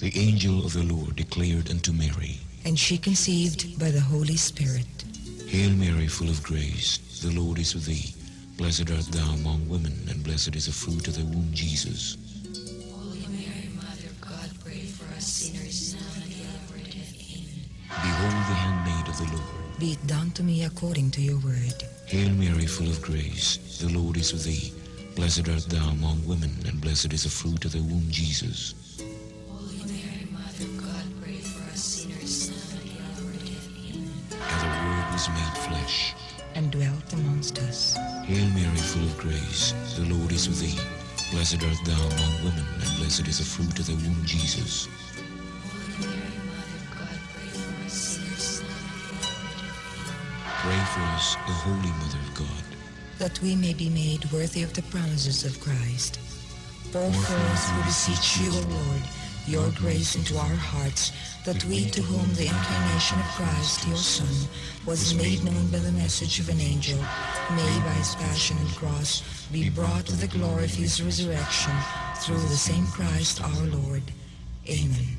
The angel of the Lord declared unto Mary, and she conceived by the Holy Spirit. Hail Mary, full of grace, the Lord is with thee. Blessed art thou among women, and blessed is the fruit of thy womb, Jesus. Holy Mary, Mother of God, pray for us sinners, now and at the hour of our death. Amen. Behold the handmaid of the Lord. Be it done to me according to your word. Hail Mary, full of grace, the Lord is with thee. Blessed art thou among women, and blessed is the fruit of thy womb, Jesus. Holy Mary, Mother of God, pray for us sinners, now and at the hour of our death. Amen. And the Word was made flesh and dwelt amongst us. Hail Mary, full of grace, the Lord is with thee. Blessed art thou among women, and blessed is the fruit of thy womb, Jesus. Holy Mary, Mother of God, pray for us sinners, now and at the hour of our death. Amen. Pray for us, O Holy Mother of God, that we may be made worthy of the promises of Christ. Pour forth, we beseech you, O Lord, your grace into our hearts, that we to whom the incarnation of Christ, your Son, was made known by the message of an angel, may by his passion and cross be brought to the glory of his resurrection, through the same Christ our Lord. Amen.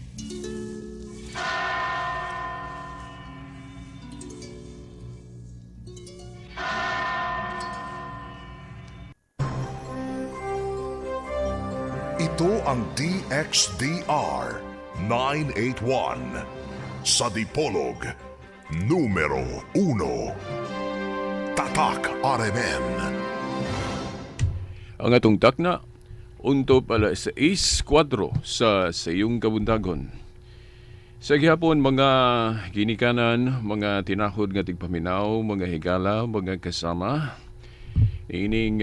Ito ang DXDR 981 sa Dipolog, numero 1. Tatak RMN. Ang atong takna, unto pala sa 6:04 sa sayong kabuntagon. Sa gihapon, mga ginikanan, mga tinahod nga tigpaminaw, mga higala, mga kasama, ining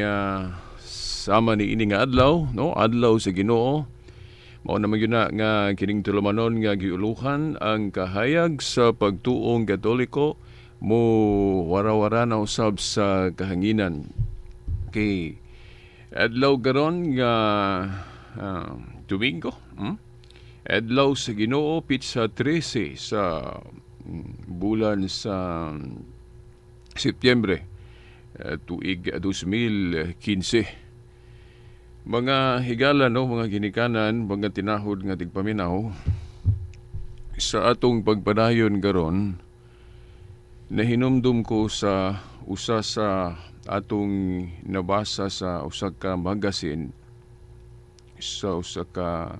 sama ni ini nga adlaw, no? Adlaw sa Ginoo. Mao naman gyud na nga kining tulumanon nga giuluhan ang kahayag sa pagtuong Katoliko mo wara-wara na usab sa kahanginan. Kay adlaw karon nga Domingo, Adlaw sa Ginoo, pitsa 13 sa bulan sa Setyembre, tuig 2015. Mga higala, no, mga ginikanan, mga tinahod nga tigpaminaw, sa atong pagpadayon karon, nahinumdum ko sa usa sa atong nabasa sa usa ka magasin, sa usa ka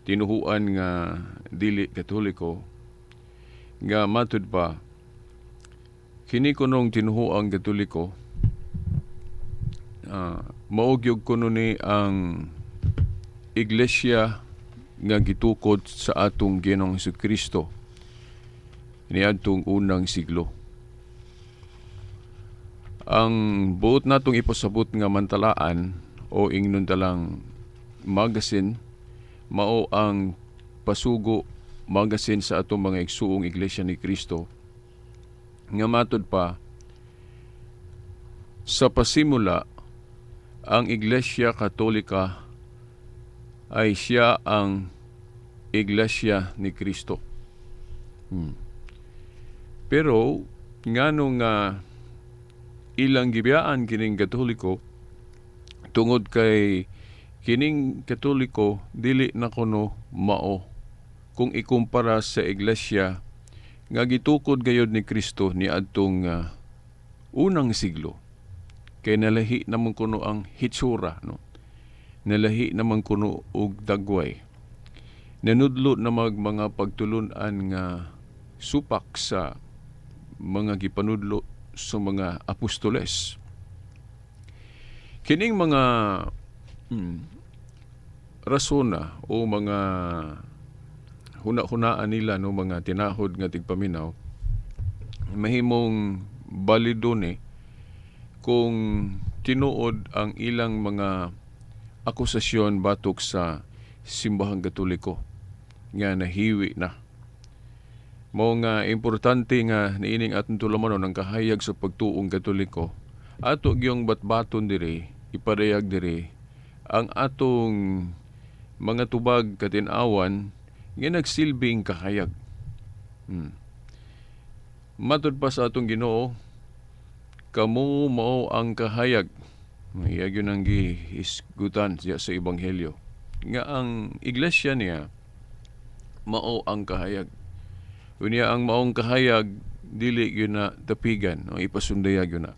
tinuhuan nga dili Katoliko, nga matud pa kini kunong tinuhuang Katoliko, mao gyud kuno ni ang iglesia nga gitukod sa atong Ginoong Hesukristo niadtong unang siglo. Ang buot natong ipasabot nga mantalaan o ingnon talang magasin mao ang Pasugo magasin sa atong mga igsuong Iglesia ni Kristo, nga matud pa sa pasimula ang Iglesia Katolika ay siya ang Iglesia ni Kristo. Pero ngano nga ilang gibiyaan kining Katoliko tungod kay kining Katoliko dili na kuno mao kung ikumpara sa Iglesia nga gitukod gayod ni Kristo niadtong unang siglo. Kay nalahi naman kuno ang hitsura, no? Nalahi naman kuno og dagway. Nanudlo na mag mga pagtulun-an nga supak sa mga gipanudlo sa mga apostoles. Kining mga rasona o mga huna-hunaan nila, no, mga tinahod nga tigpaminaw, mahimong balido ni kung tinuod ang ilang mga akusasyon batok sa Simbahang Katoliko nga nahiwi na. Mao nga importante nga niining atong tulumanon ang kahayag sa pagtuong Katoliko, ato gyung batbaton diri, ipadayag diri ang atong mga tubag katin-awan nga nagsilbing kahayag. Matud pa sa atong Ginoo, kamo mao ang kahayag. Iya gyud ang gihisgutan siya sa Ebanghelyo nga ang iglesia niya Mao ang kahayag. Unya ang maong kahayag dili gyud na tapigan o ipasundayag gyud na.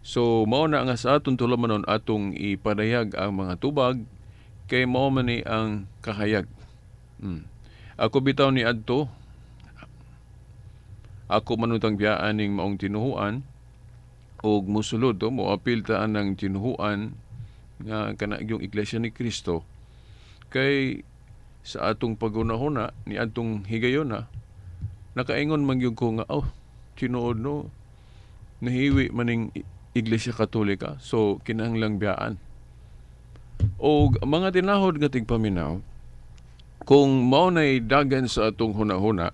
So mao na nga sa atong tulumanon, atong ipadayag ang mga tubag kay mao man ni ang kahayag. Ako bitaw ni adto, ako manutang biyaan ning maong tinuhuan og mosulod o moapil ta anang tinuhuan nga kana yung Iglesia ni Cristo, kay sa atong paghunahuna ni atong higayona, nakaingon man gyud ko nga, "Oh, tinuod no, nahiwi maning Iglesia Katolika, so kinahanglang biyaan." Og mga tinahod nga tigpaminaw, kung mao nay dagan sa atong hunahuna,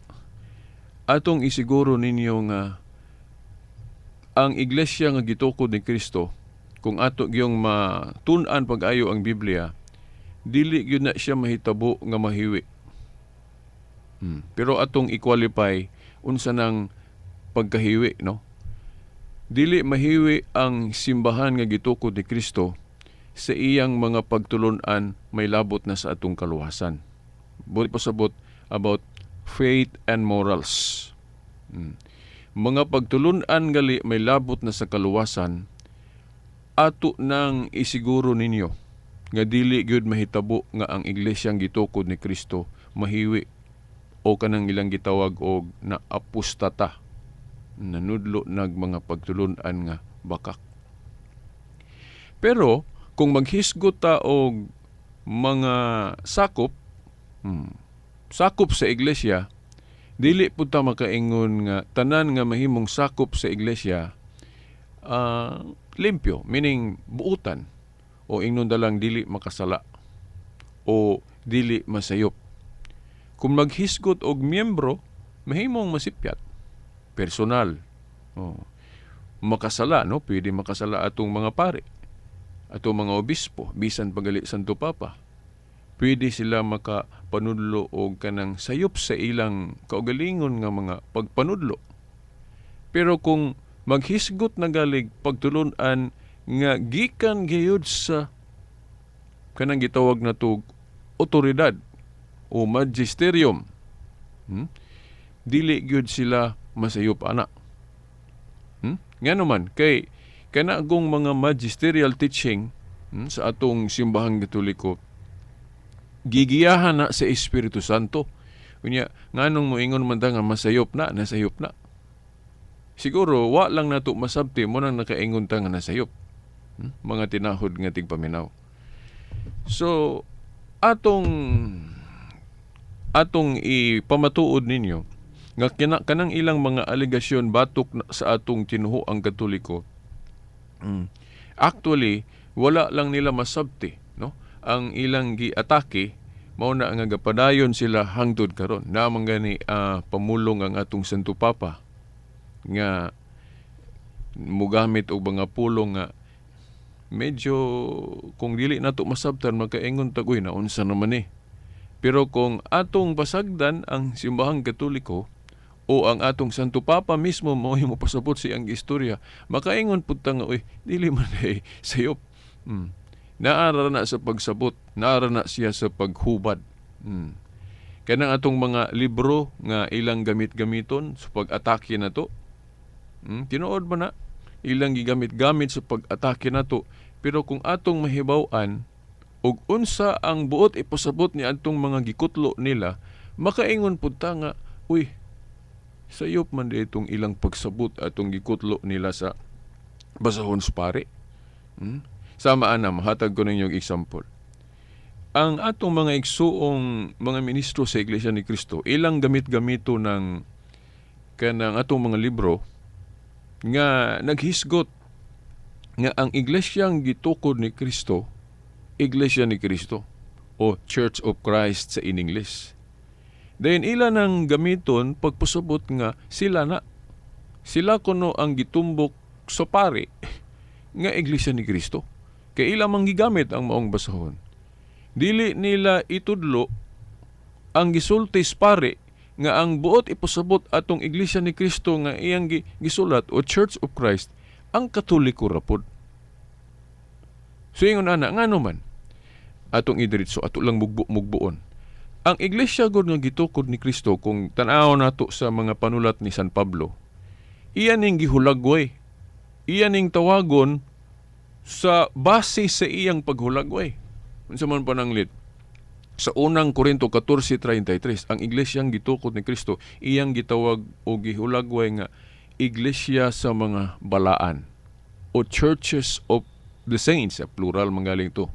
atong isiguro ninyo nga ang iglesia nga gitukod ni Kristo, kung ato gyung matun-an pag-ayo ang Biblia, dili gyud na siya mahitabo nga mahiwi. Pero atong i-qualify unsa nang pagkahiwi, no? Dili mahiwi ang simbahan nga gitukod ni Kristo sa iyang mga pagtulun-an may labot na sa atong kaluwasan. Buot pasabot about faith and morals. Mga pagtulun-an gali may labot na sa kaluwasan, ato nang isiguro ninyo nga dili gyud mahitabo nga ang iglesyang gitukod ni Kristo mahiwi o kanang ilang gitawag og na apostata, nanudlo nag mga pagtulun-an nga bakak. Pero kung maghisgot ta og mga sakop, sakop sa iglesia, dili pud ta makaingon nga tanan nga mahimong sakop sa iglesia limpyo, meaning buutan o ingnon dalang dili makasala o dili masayop. Kung maghisgot og miyembro, mahimong masipyat personal. Oh. Makasala, no? Pwede makasala atong mga pare, atong mga obispo, bisan pagali Santo Papa. Pwede sila makapanudlo og kanang sayop sa ilang kaugalingon nga mga pagpanudlo. Pero kung maghisgot na galig pagtulun-an nga gikan gayud sa kanang gitawag na tug otoridad o magisterium, dili gyud sila masayop ana. Ngano man kay kana gong mga magisterial teaching sa atong simbahang Katoliko gigiyahan na sa Espiritu Santo. Unya nganong moingon man ta nga masayop na, nasayop na. Siguro wa lang nato masabti mo nang nakaingon ta nga nasayop. Mga tinahod nga tigpaminaw. So atong ipamatuod ninyo nga kanang ilang mga alegasyon batok na sa atong tinuhoang Katoliko. Actually, wala lang nila masabti, no? Ang ilang giatake mao na nga gapadayon sila hangtod karon. Naa man gani pamulong ang atong Santo Papa nga mugamit og mga pulong nga medyo kung dili nato masabtan makaingon ta, "Uy, naunsa naman ni." Pero kung atong pasagdan ang simbahang Katoliko o ang atong Santo Papa mismo mao mo pasabot sa iyang istorya, makaingon pud ta nga, "Uy, dili man ay sayop." Naara na sa pagsabot, naara na siya sa paghubad. Kanang atong mga libro nga ilang gamit-gamiton sa pag-atake na to, tinuod ba na ilang gigamit-gamit sa pag-atake na to? Pero kung atong mahibaw-an og unsa ang buot ipasabot ni atong mga gikutlo nila, makaingon pud ta nga, "Uy, sayop man di itong ilang pagsabot atong gikutlo nila sa basahon sa pare." Sama ana, mahatag ko ninyong example. Ang atong mga igsuong mga ministro sa Iglesia ni Cristo, ilang gamit-gamito ng kanang atong mga libro nga naghisgot nga ang iglesyang gitukod ni Kristo, Iglesia ni Cristo o Church of Christ sa in English. Dayon ila nang gamiton pagpasabot nga sila na. Sila kuno ang gitumbok sa pare nga Iglesia ni Cristo. Kay ila mang gigamit ang maong basahon. Dili nila itudlo ang gisulti sa pare nga ang buot ipasabot atong Iglesia ni Cristo nga iyang gisulat o Church of Christ ang Katoliko rapod. So ingon ana, ngano man atong idiretso, ato lang mugbo-mugboon. Ang iglesia gud nga gitukod ni Kristo, kung tan-aw nato sa mga panulat ni San Pablo, iya ning gihulagway. Iya ning tawagon sa base sa iyang paghulagway. Unsa man pananglit? Sa unang Korinto 14:33, ang iglesyang gitukod ni Kristo iyang gitawag o gihulagway nga iglesia sa mga balaan o churches of the saints, plural manggaling to,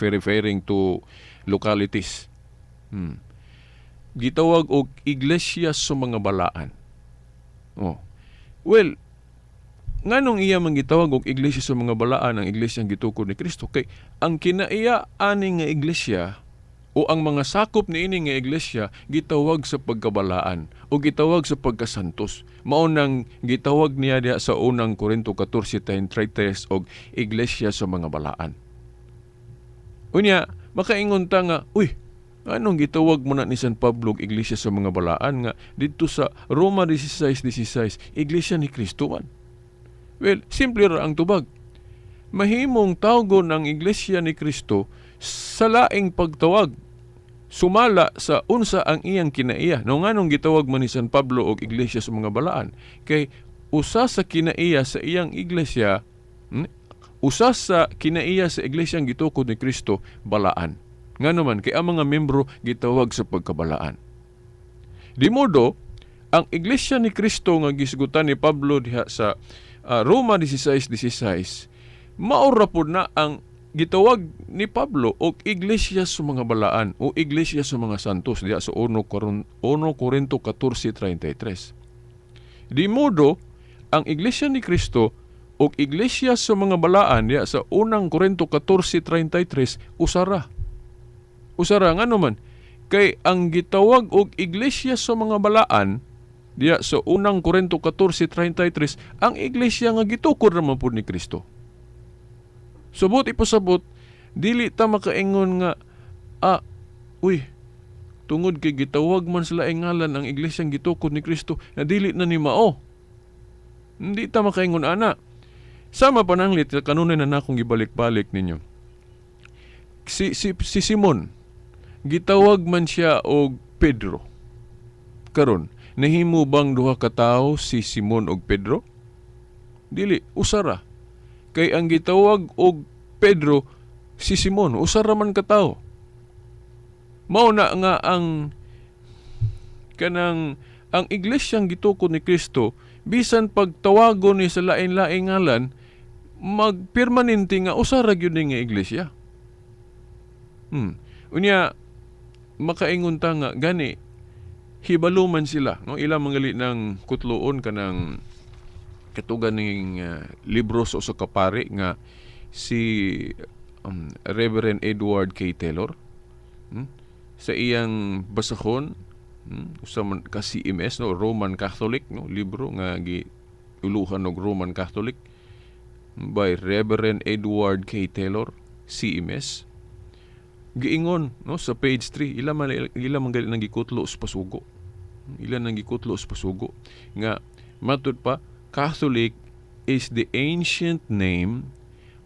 referring to localities. Gitawag og iglesia sa mga balaan. Oh. Well, nganong iya man gitawag og iglesia sa mga balaan ang iglesyang gitukod ni Kristo? Kay ang kinaiya ani nga iglesia o ang mga sakop niini nga iglesia gitawag sa pagkabalaan o gitawag sa pagkasantos. Mao nang gitawag niya diha sa unang Korinto 14:33 og iglesia sa mga balaan. Unya, makaingon ta nga, uy, anong gitawag mo na ni San Pablo og iglesia sa mga balaan nga didto sa Roma 16:16 iglesia ni Kristo man? Well, simple ra ang tubag. Mahimong tawgon ang iglesia ni Kristo sa laing pagtawag sumala sa unsa ang iyang kinaiya. No, nganong gitawag man ni San Pablo og iglesia sa mga balaan? Kay usa sa kinaiya sa iyang iglesia, usa sa kinaiya sa iglesia ang gitukod ni Kristo, balaan. Ngano man? Kay ang mga membro gitawag sa pagkabalaan. Di modo ang iglesia ni Kristo nga gisgutan ni Pablo diha sa Roma 16:16 mao ra pud na ang gitawag ni Pablo og iglesia sa mga balaan o iglesia sa mga santos diha sa 1 Korinto 14:33. Di modo ang iglesia ni Kristo og iglesia sa mga balaan diha sa unang Korinto 14:33 usara. Usara, ngano man? Kay ang gitawag og iglesia sa mga balaan diha sa unang Korinto 14:33 ang iglesia nga gitukod ra man pud ni Kristo. Subot ipasabot, dili ta makaingon nga, uy, tungod kay gitawag man sa laing ngalan ang iglesyang gitukod ni Kristo, na dili na ni mao. Hindi ta makaingon ana. Sama pananglit, kanunay na nakong gibalik-balik ninyo. Si Simon, gitawag man siya og Pedro. Karon, nahimo bang duha ka tawo si Simon og Pedro? Dili, usara. Kay ang gitawag og Pedro si Simon, usara man ka tawo. Mao na nga ang kanang ang iglesyang gitukod ni Kristo, bisan pagtawagon ni sa lain-laing ngalan, magpermanente nga usara gyud ni nga iglesia. Unya makaingon ta nga gani hibalo man sila, no? Ila mangali ng kutloon kanang katugan ning libro sa usa ka pari nga si Reverend Edward K. Taylor. Sa iyang basahon, usa man ka CMS, no, Roman Catholic, no, libro nga giuluhan og Roman Catholic by Reverend Edward K. Taylor, CMS. Giingon, no, sa page 3, ila man gali nang gikutlo sa pasugo. Ila nang gikutlo sa pasugo nga matud pa, Catholic is the ancient name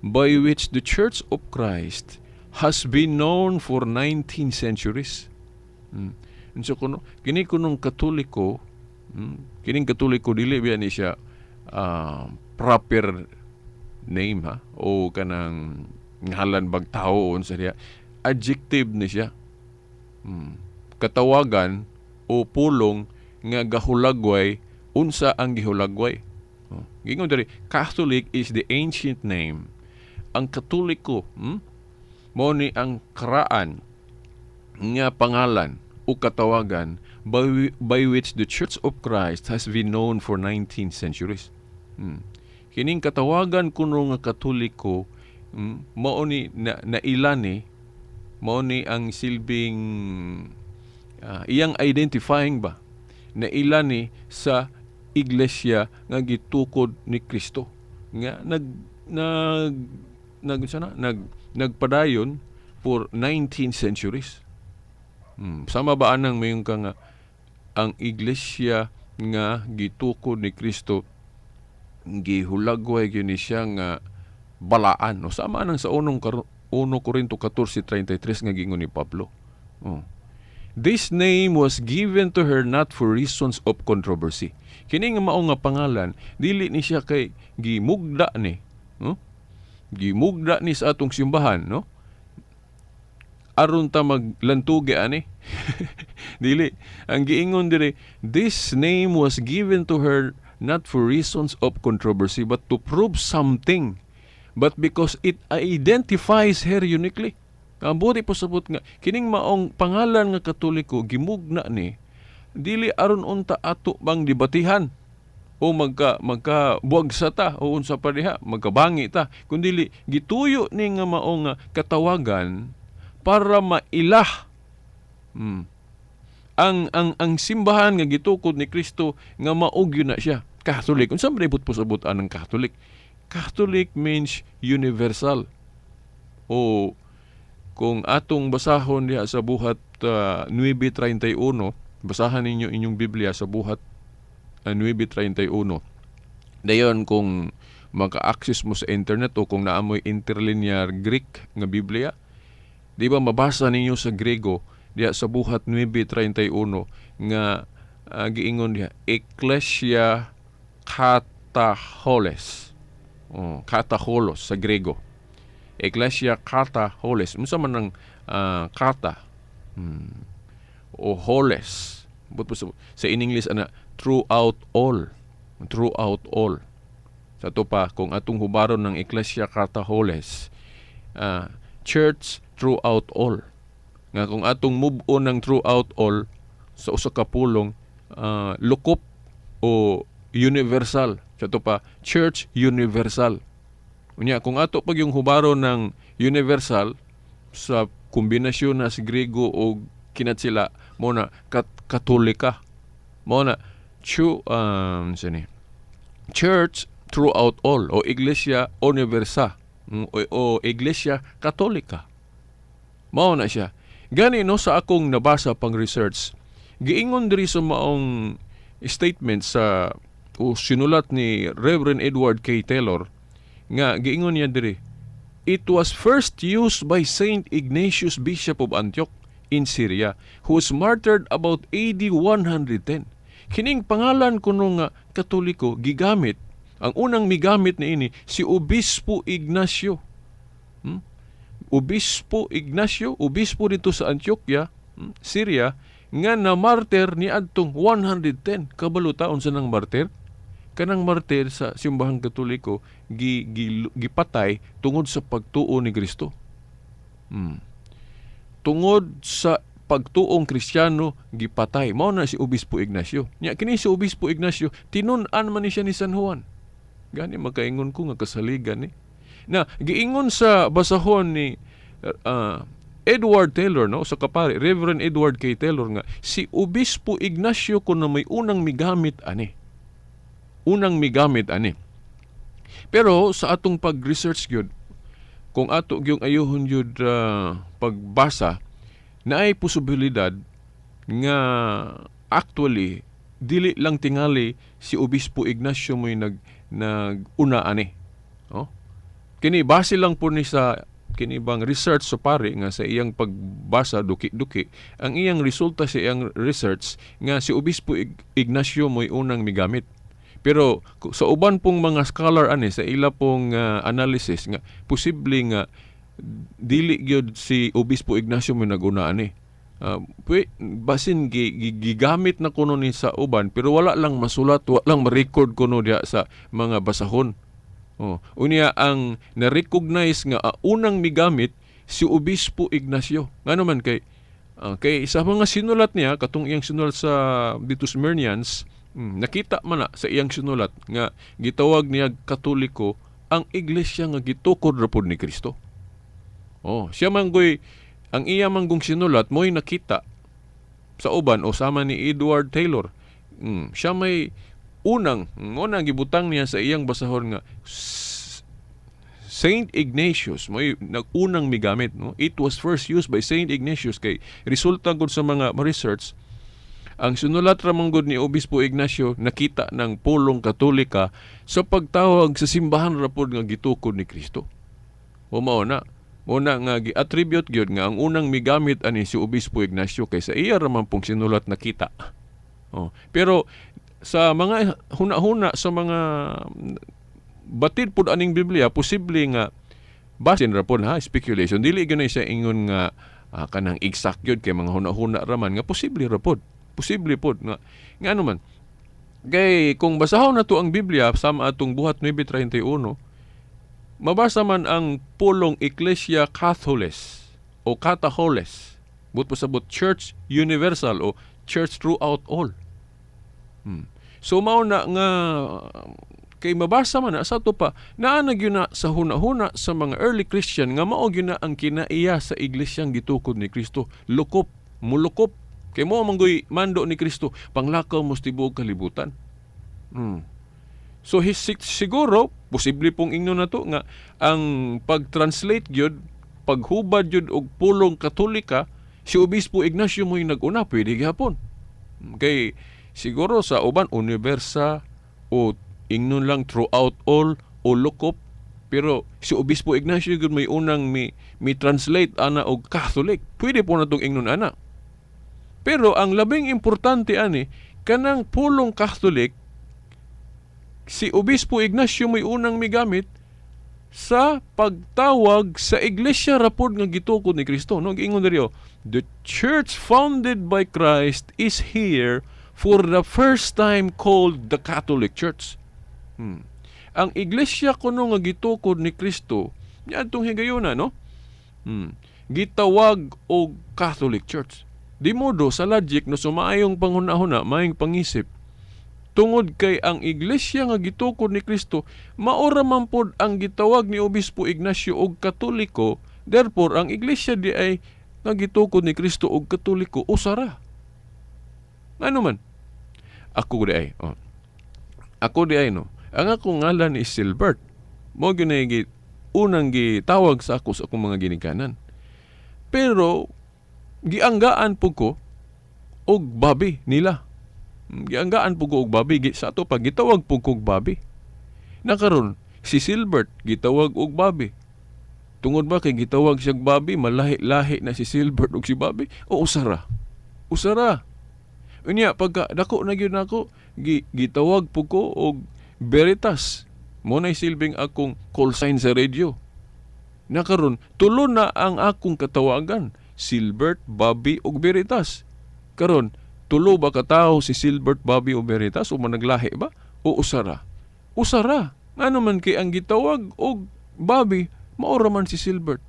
by which the Church of Christ has been known for 19 centuries. Unsa kuno kini kunong Katoliko, kining Katoliko dili biya ni siya proper name ha, o kanang ngalan bag tao unsa diha, adjective ni siya. Katawagan o pulong nga gahulagway unsa ang gihulagway. Oh. Gingon diri, Catholic is the ancient name. Ang Katoliko, mao ni ang karaan nga pangalan o katawagan by which the Church of Christ has been known for 19 centuries. Kining katawagan kuno nga Katoliko, mao ni nailani, mao ni ang silbing iyang identifying ba nailani sa iglesia nga gitukod ni Kristo nga nag nag nag sana nag nagpadayon for 19 centuries. Sama ba anang mayon ka nga ang iglesia nga gitukod ni Kristo gihulagway gyud ni siya nga balaan, no? Sama nang sa 1 Korinto 14:33 nga giingon ni Pablo. Oh. This name was given to her not for reasons of controversy. Kini nga mao nga pangalan, dili ni siya kay gimugda ni, no? Gimugda ni sa atong simbahan, no? Aron ta maglantugi ani. Dili. Ang giingon diri, this name was given to her not for reasons of controversy but to prove something, but because it identifies her uniquely. Ang buti pasabot nga kining maong pangalan nga Katoliko gimugna ni dili aron unta ato bang debatihan o magka buwagsa ta o unsa pa diha, magkabangi ta, kundili gituyo ni nga mao nga katawagan para mailah ang simbahan nga gitukod ni Kristo nga mao gyud na siya Catholic. Unsa man ibot pasabot anang Catholic? Catholic means universal. O kung atong basahon diha sa Buhat 9:31, basahan ninyo inyong Biblia sa Buhat 9:31. Dayon kung maka-access mo sa internet o kung naa moy interlinear Greek nga Biblia, di ba mabasa ninyo sa Grego diha sa Buhat 9:31 nga giingon diha Ecclesia Kataholes. Oh, kataholos sa Grego. Ecclesia kataholes. Unsa man ang kata? O holes. But sa in English ana throughout all. Throughout all. Sa ato pa kung atong hubaron ng Ecclesia kataholes, church throughout all. Nga kung atong move on ng throughout all sa usa ka pulong, lukop o universal. Sa ato pa church universal. Unya kung ato pag yung hubaron ng universal sa kombinasyon na sa Grego o kinatsila mo na Katolika. Mo na sini church throughout all o Iglesia Universa o Iglesia Katolika. Mao na siya. Gani no sa akong nabasa pang research, giingon diri sa maong statement sa o sinulat ni Reverend Edward K. Taylor nga giingon niya diri, it was first used by Saint Ignatius, Bishop of Antioch in Syria, who was martyred about AD 110. Kining pangalan kuno nga Katoliko gigamit, ang unang migamit niini si Obispo Ignacio. Obispo Ignacio, obispo dito sa Antioquia, Syria, nga na martyr ni adtong 110. Kabalo ta unsa nang martyr? Kanang martyr sa simbahang Katoliko gipatay tungod sa pagtuo ni Kristo. Tungod sa pagtuong Kristiyano gipatay. Mao na si Obispo Ignacio. Nya kini si Obispo Ignacio tinun-an man ni siya ni San Juan. Gani makaingon ko nga kasaligan ni. Na giingon sa basahon ni Edward Taylor, no, sa kapari Reverend Edward K. Taylor nga si Obispo Ignacio kuno may unang migamit ani. Unang migamit ani. Pero sa atong pag-research gyud, kung ato gyung ayuhon gyud pagbasa, naay posibilidad nga actually dili lang tingali si Obispo Ignacio mo'y naguna ani. Oh? Kini base lang po ni sa kini bang research sa pare nga sa iyang pagbasa duki-duki, ang iyang resulta sa iyang research nga si Obispo Ignacio mo'y unang migamit. Pero sa uban pong mga scholar ani sa ila pong analysis nga posible nga dili gyud si Obispo Ignacio mo'y naguna ani. Basin gigamit na kuno ni sa uban pero wala lang masulat, wala lang ma-record kuno diha sa mga basahon. Oh, unya ang na-recognize nga unang migamit si Obispo Ignacio. Ngano man kay kay sa mga sinulat niya katong iyang sinulat sa dito Smyrnians, nakita man na sa iyang sinulat nga gitawag niya Katoliko ang iglesia nga gitukod ra pod ni Kristo. Oh, siya man goy ang iya man gong sinulat mo'y nakita sa uban o sama ni Edward Taylor. Siya may unang gibutang niya sa iyang basahon nga Saint Ignatius mo'y nagunang migamit, no? It was first used by Saint Ignatius kay resulta gud sa mga research ang sinulat ra man gud ni Obispo Ignacio nakita ng pulong Katolika sa pagtawag sa simbahan ra pod nga gitukod ni Kristo. O mao na. Muna nga gi-attribute gyud nga ang unang migamit ani si Obispo Ignacio kay sa iya ra man pong sinulat nakita. Oh. Pero sa mga huna-huna sa mga batid pud aning Biblia, posible nga basin ra pud ha, speculation, dili gyud siya ingon nga kanang exact gyud kay mga huna-huna ra man nga posible ra pud. Posible pud nga ngano man. Kay kung basahon nato ang Biblia sama atong Buhat 9:31, mabasa man ang pulong Ecclesia Catholis o Cataholes. But pasabot Church Universal o Church throughout all. So mao na nga kay mabasa man na sa ato pa naa na gyud na sa huna-huna sa mga early Christian nga mao gyud na ang kinaiya sa iglesyang gitukod ni Kristo. Lukop, mulukop. Kay mo manggoy mando ni Kristo, panglakaw mo sa tibuok kalibutan. So his, siguro posible pong ingnon nato nga ang pag-translate gyud, paghubad gyud og pulong Katolika, si Obispo Ignacio mo'y nag-una, pwede gihapon. Kay siguro sa uban universa o ingnon lang throughout all o lukop, pero si Obispo Ignacio gyud may unang mi translate ana og Catholic. Pwede po natong ingnon ana. Pero ang labing importante ani kanang pulong Catholic, si Obispo Ignacio may unang migamit sa pagtawag sa iglesia rapod nga gitukod ni Kristo. No, giingon diri, the church founded by Christ is here for the first time called the Catholic Church. Ang iglesia kuno nga gitukod ni Kristo niadtong higayuna, no? Gitawag og Catholic Church. Di modo sa logic, no, sumaayong panghuna-huna, maayong pangisip, tungod kay ang iglesia nga gitukod ni Kristo maora man pod ang gitawag ni Obispo Ignacio og Katoliko, therefore ang iglesia di ay nga gitukod ni Kristo og Katoliko usara. Ano man? Ako di ay. Oh. Ako di ay, no. Ang akong ngalan is Silbert. Mo gyud unang gitawag sa ako sa akong mga ginikanan. Pero gianggaan po ko og babi nila. Gianggaan po ko og babi. Sa ato pa gitawag po ko og babi. Nakaron si Silbert gitawag og babi. Tungod ba kay gitawag siya og babi, malahi-lahi na si Silbert og si babi? O usara. Usara. Unya pagka dako na gyud nako, gitawag po ko og Veritas. Mo nay silbing akong call sign sa radio. Nakaron tulo na ang akong katawagan, Silbert, Bobby ug Veritas. Karon tulo ba katawo si Silbert, Bobby ug Veritas o managlahi ba? O usara? Usara. Ngano man kay ang gitawag og Bobby mao ra man si Silbert.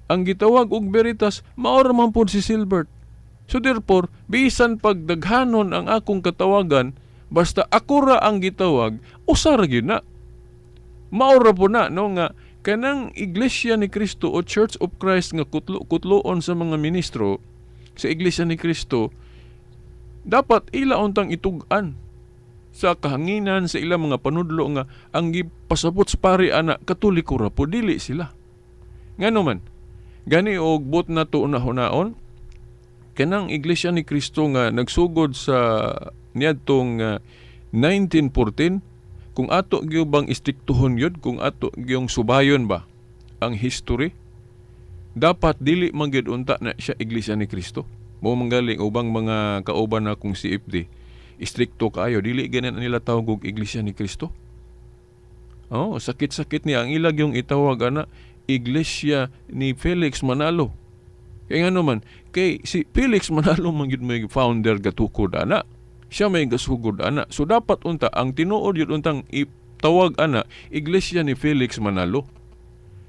Ang gitawag og Veritas mao ra man pod si Silbert. So therefore, bisan pagdaghanon ang akong katawagan, basta ako ra ang gitawag, usara gyud na. Mao ra po na, no, nga kanang Iglesia ni Kristo o Church of Christ nga kutlo-kutloon sa mga ministro sa Iglesia ni Kristo, dapat ila untang itug-an sa kahanginan sa ilang mga panudlo nga ang gipasabot sa pari ana Katoliko ra po, dili sila. Ngano man gani og but na to unahunaon kanang Iglesia ni Kristo nga nagsugod sa niadtong 1914, kung ato gyud bang istriktuhon yun, kung ato gyung subayon ba ang history, dapat dili man gyud unta na siya Iglesia ni Kristo. Mo manggaling ubang mga kauban na kung CFD, istrikto kaayo, dili ganan nila tawag og Iglesia ni Kristo. Oh, sakit-sakit niya ang ilag yung itawag ana Iglesia ni Felix Manalo. Kay ngano man, kay si Felix Manalo man gyud may founder gatukod ana. Siya may gasugod ana. So dapat unta ang tinuod yun untang itawag ana Iglesia ni Felix Manalo.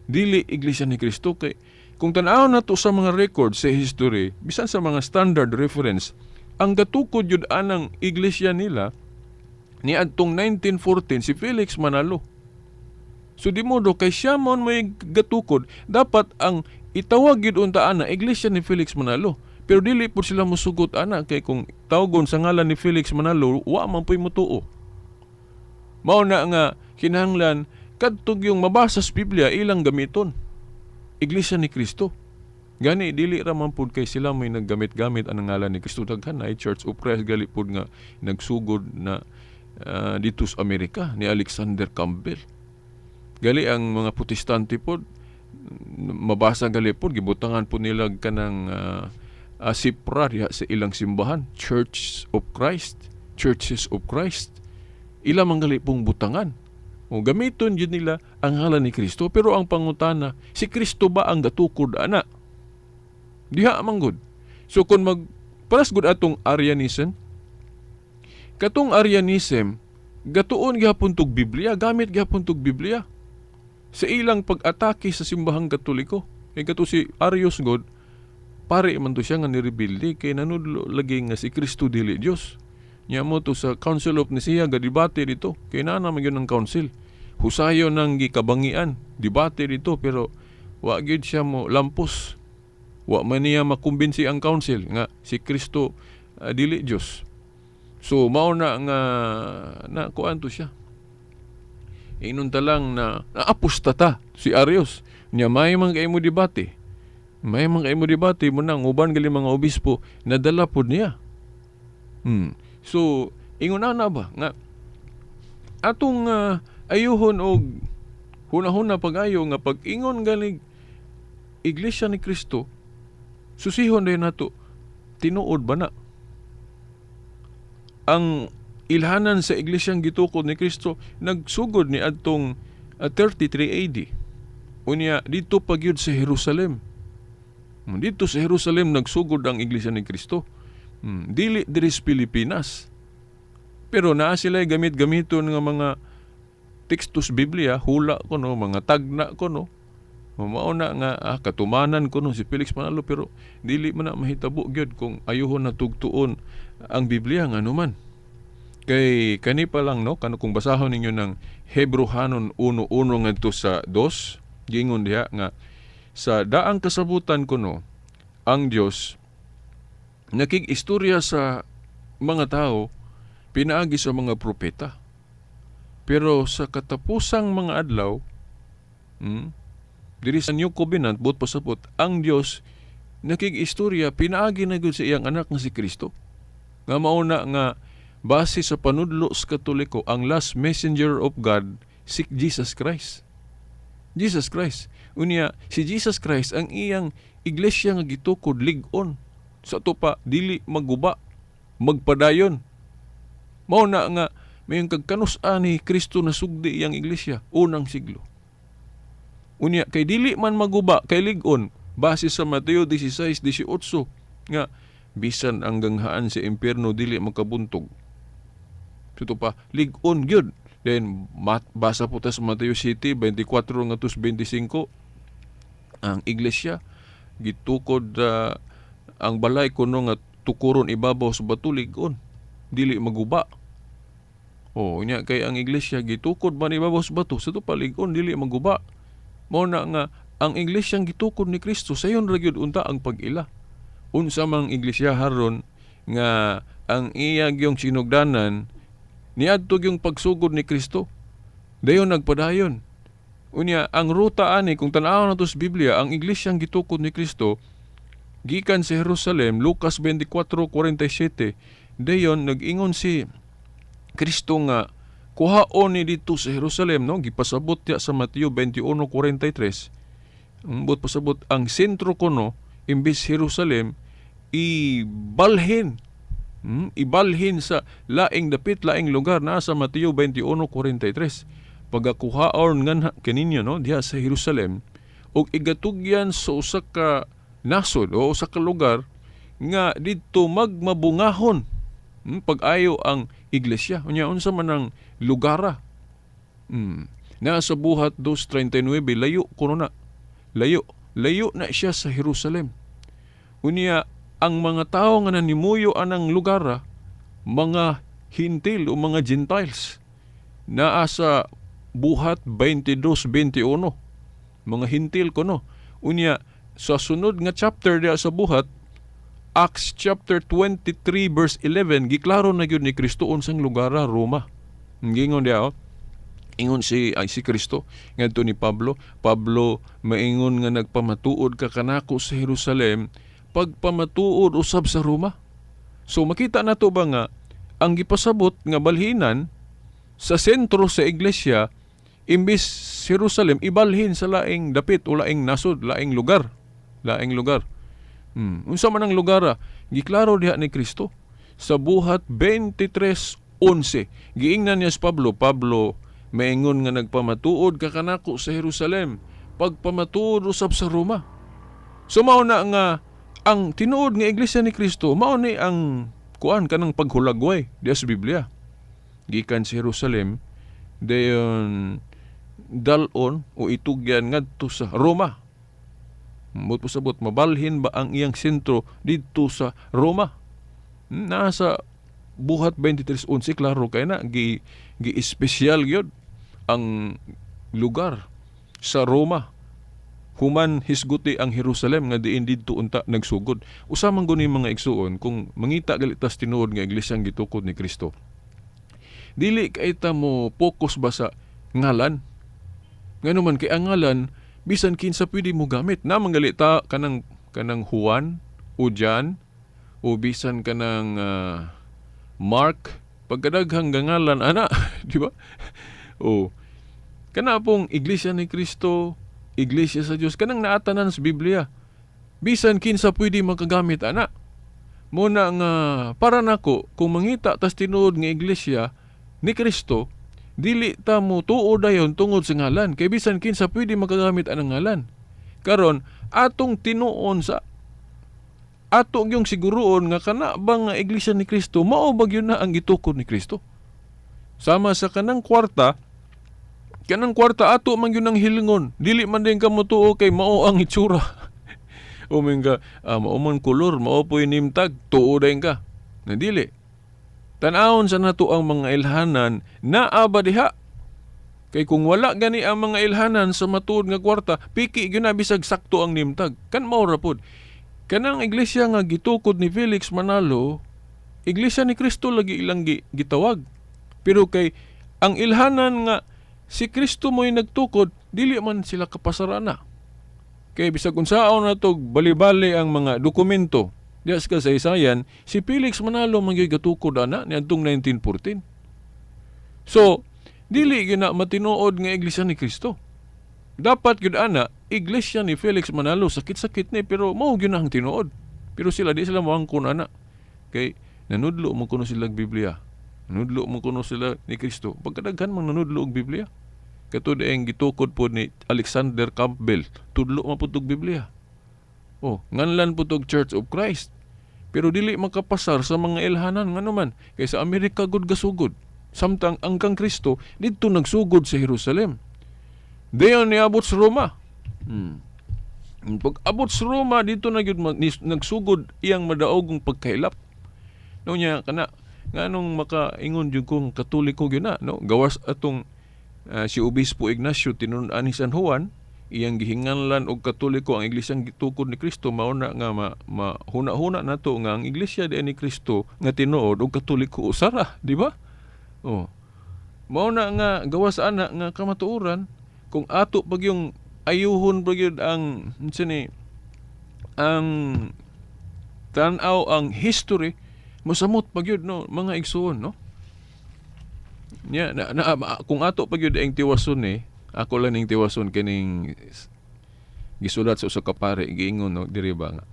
Dili Iglesia ni Kristo kay kung tan-awon nato sa mga records sa history, bisan sa mga standard reference, ang gatukod yun anang iglesia nila niadtong 1914 si Felix Manalo. So di modo kay siya man may gatukod, dapat ang itawag yun unta ana Iglesia ni Felix Manalo. Pero dili po sila musugot ana kay kung tawagon sa ngalan ni Felix Manalo, wa man po'y mutuo. Mao na nga kinahanglan kadtog yung mabasa sa Biblia ilang gamiton. Iglesia ni Kristo. Gani dili ra man pud kay sila may naggamit-gamit ang ngalan ni Kristo. Daghan na Church of Christ gali pud nga nagsugod na dito sa Amerika ni Alexander Campbell. Gali ang mga Protestante pod Mabasa gali po, gibutangan po nila kanang sipra diha sa ilang simbahan, Church of Christ, Churches of Christ. Ila man gali pong butangan. O gamiton jud nila ang ngalan ni Kristo, pero ang pangutana, si Kristo ba ang gatukod ana? Diha man gud. So kung mag paras gud atong Arianism, katong Arianism gatuon gihapon tog Biblia, gamit gihapon tog Biblia sa ilang pag-atake sa simbahang Katoliko. Kay kato si Arius god, pare man to siya nga nirebelde kay nanudlo lagi nga si Kristo dili Dios. Nya mo to sa Council of Nicaea gadebate dito. Kay naa man gyud ang council. Husayo nang gikabangian, debate dito, pero wa gyud siya mo lampos. Wa man niya makumbinsi ang council nga si Kristo dili Dios. So mao na nga na kuan to siya. Ingon ta lang na naapostata si Arius. Nya may man kay mo debate. May man kay mo debate mo nang uban gali mga obispo nadala pod niya. So ingon ana ba nga atong ayuhon og hunahuna pag-ayo nga pag-ingon ganig Iglesia ni Kristo, susihon din nato, tinuod ba na ang ilhanan sa iglesyang gitukod ni Kristo nagsugod ni adtong 33 AD? Unya dito pa gyud sa Jerusalem. Dito sa Jerusalem nagsugod ang Iglesia ni Kristo. Dili diri sa Pilipinas. Pero naa sila gamit-gamiton nga mga tekstos Biblia, hula kuno, mga tagna kuno. Mao na nga katumanan kuno si Felix Manalo, pero dili man na mahitabo gyud kung ayuhon na tugtuon ang Biblia, ngano man. Kay kani pa lang, no, kano kung basahon ninyo ng Hebrohanon 1:1 ngadto sa 2, giingon diha nga sa daang kasabutan kuno ang Dios nakig-istorya sa mga tao pinaagi sa mga propeta. Pero sa katapusang mga adlaw, diri sa New Covenant, buot pasabot, ang Dios nakig-istorya pinaagi na gyud sa iyang anak nga si Kristo. Nga mauna nga base sa panudlo sa Katoliko, ang last messenger of God si Jesus Christ. Jesus Christ. Unya si Jesus Christ ang iyang iglesia nga gitukod lig-on. Sa ato pa dili maguba, magpadayon. Mao na nga mayong kagkanus-a ni Kristo na sugdi iyang iglesia unang siglo. Unya kay dili man maguba kay lig-on base sa Mateo 16:18 nga bisan ang ganghaan sa impyerno dili makabuntog. Ito pa lig-on gyud. Then basa po ta sa Mateo 7:24 ngadto 25, ang iglesia gitukod ang balay kuno nga tukuron ibabaw sa bato, lig-on, dili maguba. Oh, nya kay ang iglesia gitukod man ibabaw sa bato, sa to pa lig-on, dili maguba. Mao na nga ang iglesia gitukod ni Kristo sayon ra gyud unta ang pag-ila. Unsa mang iglesia haron nga ang iya gyung sinugdanan niadto gyung pagsugod ni Kristo. Dayon nagpadayon. Unya ang ruta ani kung tan-awon nato sa Biblia, ang iglesia gitukod ni Kristo gikan sa Jerusalem, Lucas 24:47. Dayon nag-ingon si Kristo nga kuhaon ni dito sa Jerusalem, no, gipasabot ya sa Mateo 21:43. Ang buot pasabot, ang sentro kuno imbes Jerusalem ibalhin. Ibalhin sa laing dapit, laing lugar na sa Mateo 21:43. Pagakuhaon nganha kaninyo, no, diha sa Jerusalem ug igatugyan sa usa ka nasod o usa ka lugar nga didto magmabungahon pag-ayo ang iglesia. Unya unsa man ang lugara? Naa sa Buhat 2:39, layo kuno na. Layo, layo na siya sa Jerusalem. Unya ang mga tawo nga nanimuyo anang lugara, mga Hintil o mga Gentiles, naa sa Buhat 22:21, mga Hintil kuno. Unya sa sunod nga chapter diha sa Buhat, Acts chapter 23 verse 11, giklaro na gyud ni Kristo unsang lugara, Roma. Gingon diha, oh. Ingon si Kristo ngadto ni Pablo, "Pablo, maingon nga nagpamatuod ka kanako sa Jerusalem, pagpamatuod usab sa Roma." So makita nato ba nga ang gipasabot nga balhinan sa sentro sa iglesia imbis Jerusalem ibalhin sa laing dapit o laing nasod, laing lugar, laing lugar. Unsa man ang lugar? Giklaro diha ni Kristo sa Buhat 23:11. Giingnan niya si Pablo, "Pablo, maingon nga nagpamatuod ka kanako sa Jerusalem, pagpamatuod usab sa Roma." So mao na nga ang tinuod nga Iglesia ni Kristo mao ni ang kuan kanang paghulagway diha sa Biblia. Gikan sa Jerusalem, dayon dal-on o itugyan ngadto sa Roma. Mut pasabot mabalhin ba ang iyang sentro didto sa Roma? Nasa Buhat 23:11, klaro kay na gi gi espesyal gyud ang lugar sa Roma human hisguti ang Jerusalem nga diin didto unta nagsugod. Usa man guni, mga igsuon, kung mangita gali tas tinuod nga iglesyang gitukod ni Kristo, dili kay ta mo focus ba sa ngalan. Ngano man kay ang ngalan bisan kinsa pwede mo gamit. Na man ta kanang Juan o John o bisan kanang Mark, pagkadaghang ngalan ana, di ba? O kana pong Iglesia ni Kristo, Iglesia sa Dios, kanang naatanan sa Biblia. Bisan kinsa pwede makagamit ana. Muna nga para nako, kung mangita tas tinuod nga Iglesia ni Kristo, dili ta mo tuo dayon tungod sa ngalan kay bisan kinsa pwede makagamit anang ngalan. Karon atong tinuon sa ato yung siguroon nga kana ba nga Iglesia ni Kristo mao ba gyud na ang gitukod ni Kristo. Sama sa kanang kwarta ato man gyud ang hilingon. Dili man din ka motuo kay mao ang itsura. O ka, mao man kolor, mao po'y name tag, tuo dayon ka. Na dili. Tan-awon sa nato ang mga ilhanan naa ba diha. Kay kung wala gani ang mga ilhanan sa matuod nga kwarta, piki gyud na bisag sakto ang name tag. Kan mao ra pod. Kanang iglesia nga gitukod ni Felix Manalo, Iglesia ni Kristo lagi ilang gitawag. Pero kay ang ilhanan nga si Kristo mo'y nagtukod, dili man sila kapasarana. Kay bisag unsaon na to bali-bali ang mga dokumento diya sa kasaysayan, si Felix Manalo man gyud gatukod ana niadtong 1914. So, dili gyud na matinuod nga Iglesia ni Kristo. Dapat gyud ana Iglesia ni Felix Manalo, sakit-sakit ni pero mao gyud na ang tinuod. Pero sila di sila moangkon ana. Kay nanudlo mo kuno sila og Biblia. Nanudlo mo kuno sila ni Kristo. Pagkadaghan mang nanudlo og Biblia. Kato ang gitukod po ni Alexander Campbell, tudlo man pud og Biblia. Oh, nganlan pud og Church of Christ. Pero dili makapasar sa mga ilhanan, ngano man kay sa Amerika gud gasugod. Samtang ang kang Kristo didto nagsugod sa Jerusalem. Dayon niabot sa Roma. Pag abot sa Roma dito na gyud nagsugod iyang madaogong pagkailap. No nya kana nganong makaingon jud kong Katoliko gyud na, no, gawas atong si Obispo Ignacio tinun-an ni San Juan, iyang gihinganlan og Katoliko ang iglesyang gitukod ni Kristo. Mao na nga mahuna-huna nato nga ang iglesia di ni Kristo nga tinuod og Katoliko usara, di ba? Oh. Mao na nga gawas ana nga kamatuoran, kung ato pag yung ayuhon pa gyud ang unsa ni ang tan-aw ang history, mosamot pa gyud, no, mga igsuon, no. Nya na, kung ato pa gyud ang tiwason ni, ako lang ning tiwason kining gisulat sa usa ka pare, giingon, no, diri ba nga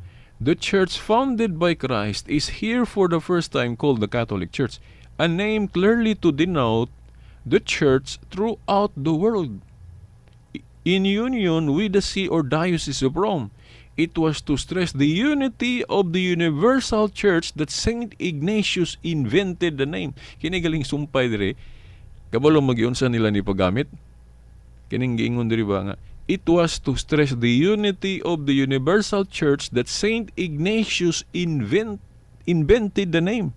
the church founded by Christ is here for the first time called the Catholic Church, a name clearly to denote the church throughout the world in union with the see or diocese of Rome. It was to stress the unity of the universal church that Saint Ignatius invented the name. Kini galing sumpay dire. Kabalo magiunsa nila ni paggamit. Kining giingon diri ba nga it was to stress the unity of the universal church that Saint Ignatius invented the name.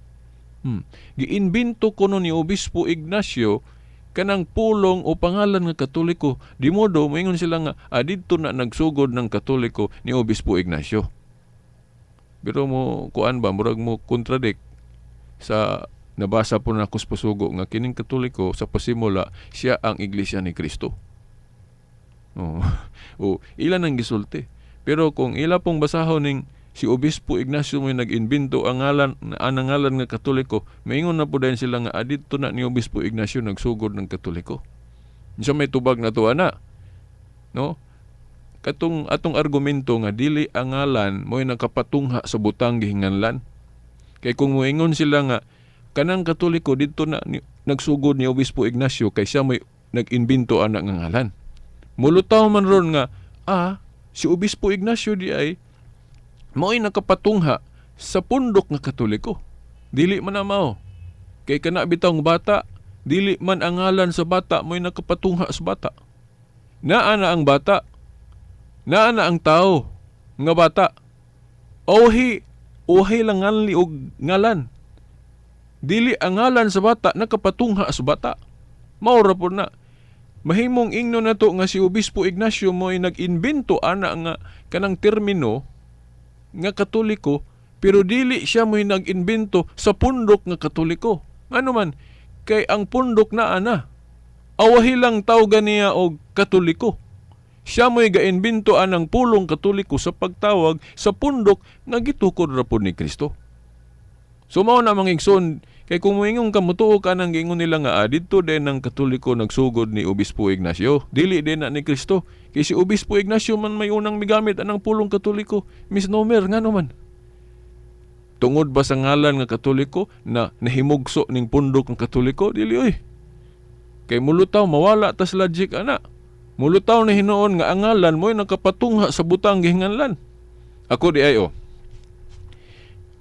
Giinbento kuno ni Obispo Ignacio kanang pulong o pangalan nga Katoliko. Di modo moingon sila nga didto na nagsugod ng Katoliko ni Obispo Ignacio. Pero mo kuan ba, murag mo contradict sa nabasa po na sa pasugo nga kining Katoliko sa pasimula siya ang Iglesia ni Kristo. Oh. O ilan ang gisulti. Pero kung ila pong basahon ning si Obispo Ignacio mo nag-imbento ang ngalan ang ngalan nga Katoliko, maingon na po dayon sila nga didto na ni Obispo Ignacio nagsugod ng Katoliko. Unsa may tubag na to ana? No? Katong atong argumento nga dili ang ngalan mo'y nakapatungha sa butang gihinganlan. Kay kung moingon sila nga kanang Katoliko didto na nagsugod ni Obispo Ignacio kay siya mo'y nag-imbento ana nga ngalan. Mulutaw man ron nga si Obispo Ignacio di ay mo'y nakapatungha sa pundok nga Katoliko. Dili man na mao. Kay kana bitawng bata, dili man ang ngalan sa bata mo'y nakapatungha sa bata. Naa na ang bata. Naa na ang tao nga bata. Ohi, ohi lang nganli og ngalan. Dili ang ngalan sa bata nakapatungha sa bata. Mao ra pud na. Mahimong ingno nato nga si Obispo Ignacio mo'y nag-imbento ana nga kanang termino nga Katoliko, pero dili siya mo'y nag-imbento sa pundok nga Katoliko. Ngano man, kay ang pundok na ana. Awahi lang tawgan niya og Katoliko. Siya mo'y gaimbento anang pulong Katoliko sa pagtawag sa pundok nga gitukod ra pud ni Kristo. So mao na mga igsoon, kay kung moingon ka motuo ka nang giingon nila nga didto din ang Katoliko nagsugod ni Obispo Ignacio, dili din na ni Kristo. Kay si Obispo Ignacio man may unang migamit anang pulong Katoliko, misnomer. Ngano man? Tungod ba sa ngalan nga Katoliko na nahimugso ning pundok ng Katoliko? Dili oy. Kay mulutaw mawala tas logic ana. Mulutaw na hinuon nga ang ngalan mo'y nakapatungha sa butang gihinganlan. Ako di ay oh.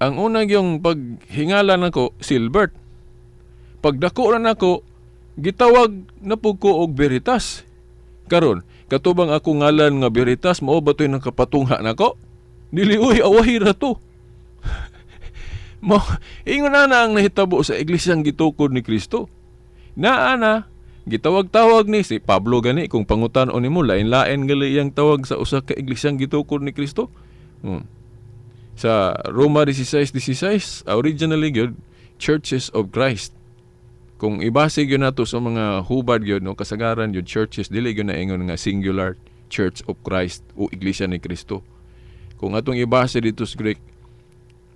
Ang unang yung paghingalan nako, Silbert. Pagdako na nako, gitawag na pud ko og Veritas. Karon, katubang ako ngalan nga Veritas, mao ba to'y nakapatungha nako? Dili uy, awahi ra to. Mo, ingon na na ang nahitabo sa iglesyang gitukod ni Kristo. Naa na, gitawag-tawag ni si Pablo gani, kung pangutan-on nimo, lain-lain gali iyang tawag sa usa ka iglesyang gitukod ni Kristo. Sa Roma 16:16, originally gyud Churches of Christ. Kung ibase gyud nato sa mga hubad gyud no, kasagaran gyud churches dili gyud na ingon nga singular Church of Christ o Iglesia ni Kristo. Kung atong ibase dito sa Greek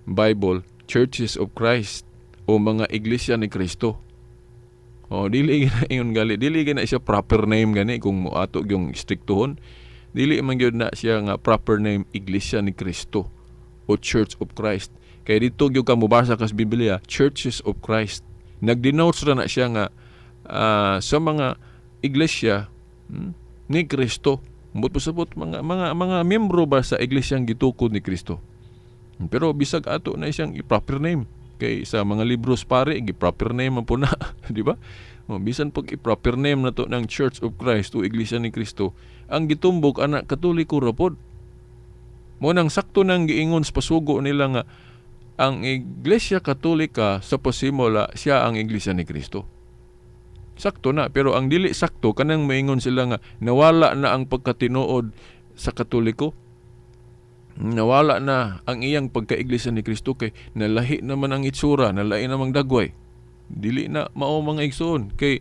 Bible, Churches of Christ o mga Iglesia ni Kristo. O dili gyud na ingon gali, dili gyud na siya proper name gani kung moato gyung striktohon. Dili man gyud na siya nga proper name Iglesia ni Kristo o Church of Christ. Kay dito gyud ka mobasa kas Biblia, Churches of Christ. Nagdenotes ra na siya nga sa mga iglesia ni Kristo. Mut pasabot mga miyembro ba sa iglesyang gitukod ni Kristo. Pero bisag ato na siyang i-proper name. Kay sa mga libros pare, gi-proper name man po na, di ba? O, bisan pag i-proper name na to ng Church of Christ o Iglesia ni Kristo, ang gitumbok ana Katoliko ra pod. Mo nang sakto nang giingon sa pasugo nila nga ang Iglesia Katolika sa pasimula siya ang Iglesia ni Kristo. Sakto na, pero ang dili sakto kanang maingon sila nga nawala na ang pagkatinuod sa Katoliko. Nawala na ang iyang pagka-Iglesia ni Kristo kay nalahi naman ang itsura, nalahi namang dagway. Dili na mao mga igsoon kay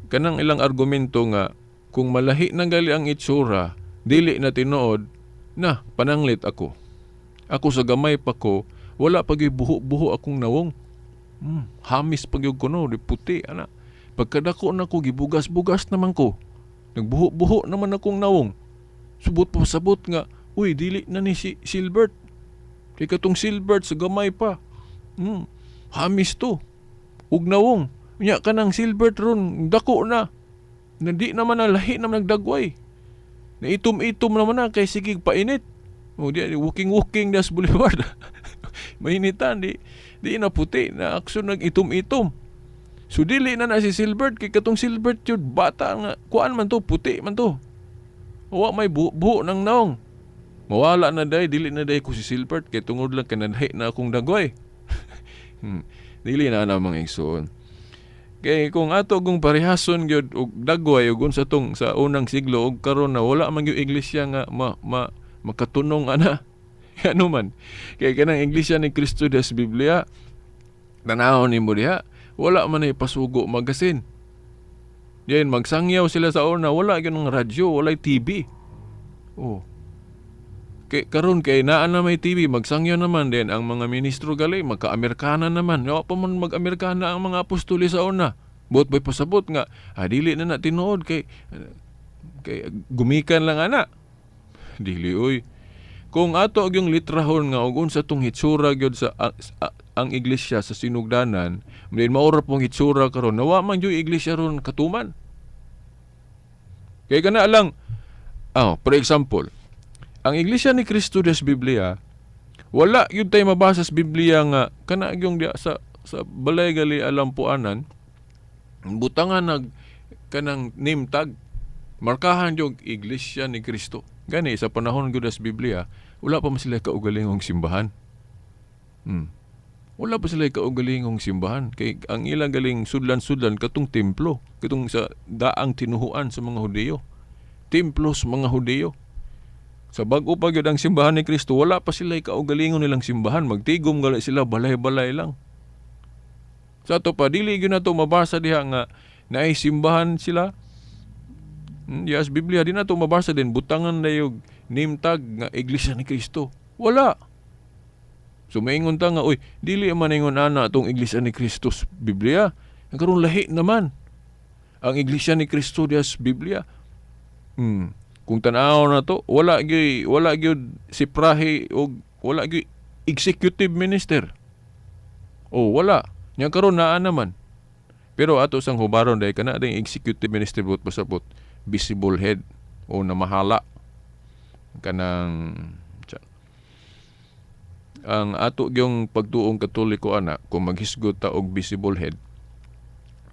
kanang ilang argumento nga kung malahi na gali ang itsura, dili na tinuod na pananglit ako. Ako sa gamay pa ko, wala pa gyud buho-buho akong nawong. Hamis pa gyud ko no, di puti ana. Pagkadako na ko gibugas-bugas naman ko. Nagbuho-buho naman akong nawong. Subot pa sabot nga, uy, dili na ni si Silbert. Kay katong Silbert sa gamay pa. Hamis to. Ug nawong. Unya kanang Silbert ron, dako na. Na di naman na lahi naman nagdagway. Na itom-itom naman na kay sige painit. O di walking das boulevard. Mainitan di na puti na aksyon nag itom-itom. So dili na na si Silbert kay katong Silbert yun bata nga kuan man to, puti man to. Wa may buho ng naong. Mawala na day, dili na day ko si Silbert kay tungod lang kay nadhi na akong dagway. Dili na na mga igsoon. Kay kung ato kung parehason gyud og dagway ug unsa tong sa unang siglo og karon na wala man gyud iglesia nga makatunong ana. Ano man kay kanang iglesia ni Kristo des Biblia, tanawon nimo diha, wala man ay pasugo magasin. Diyan magsangyaw sila sa una, wala gyud ng radyo, walay TV. Oh. Kay karon kay naa na may TV, magsangyaw naman din ang mga ministro gali, magka-Amerikana naman. Wa pa man mag-Amerikana ang mga apostoli sa una. Buot ba'y pasabot nga dili na na tinuod kay kay gumikan lang ana. Dili oy. Kung ato gyung litrahon nga og unsa tong hitsura gyud sa ang iglesia sa sinugdanan, din maura pong hitsura karon, nawa man gyud iglesia ron katuman. Kay kana lang, for example, ang Iglesia ni Cristo des Biblia, wala gyud tay mabasa sa Biblia nga kana gyung diya sa balay gali alampuanan, butangan nag kanang name tag, markahan yung Iglesia ni Cristo. Gani sa panahon gyud sa Biblia, wala pa man sila kaugalingong simbahan. Wala pa sila kaugalingong simbahan kay ang ilang galing sudlan-sudlan katong templo, katong sa daang tinuhuan sa mga Hudiyo. Templo sa mga Hudiyo. Sa bag-o pa gyud ang simbahan ni Kristo, wala pa sila kaugalingon nilang simbahan, magtigom gali sila balay-balay lang. Sa ato pa dili gyud nato mabasa diha nga naay simbahan sila. Yes, Biblia di nato mabasa din butangan na yung name tag nga Iglesia ni Kristo. Wala. So maingon ta nga, oy, dili man ingon ana atong Iglesia ni Kristo sa Biblia. Ang karon lahi naman ang Iglesia ni Kristo diha sa Biblia. Kung tan-aw na to, wala gyud si prahe og wala gyud executive minister. Oh, wala. Nya karon naa naman. Pero ato sang hubaron dahil kana ding executive minister but pasabot visible head o namahala kanang ang ato gyung pagtuong Katoliko ana, kung maghisgot ta og visible head,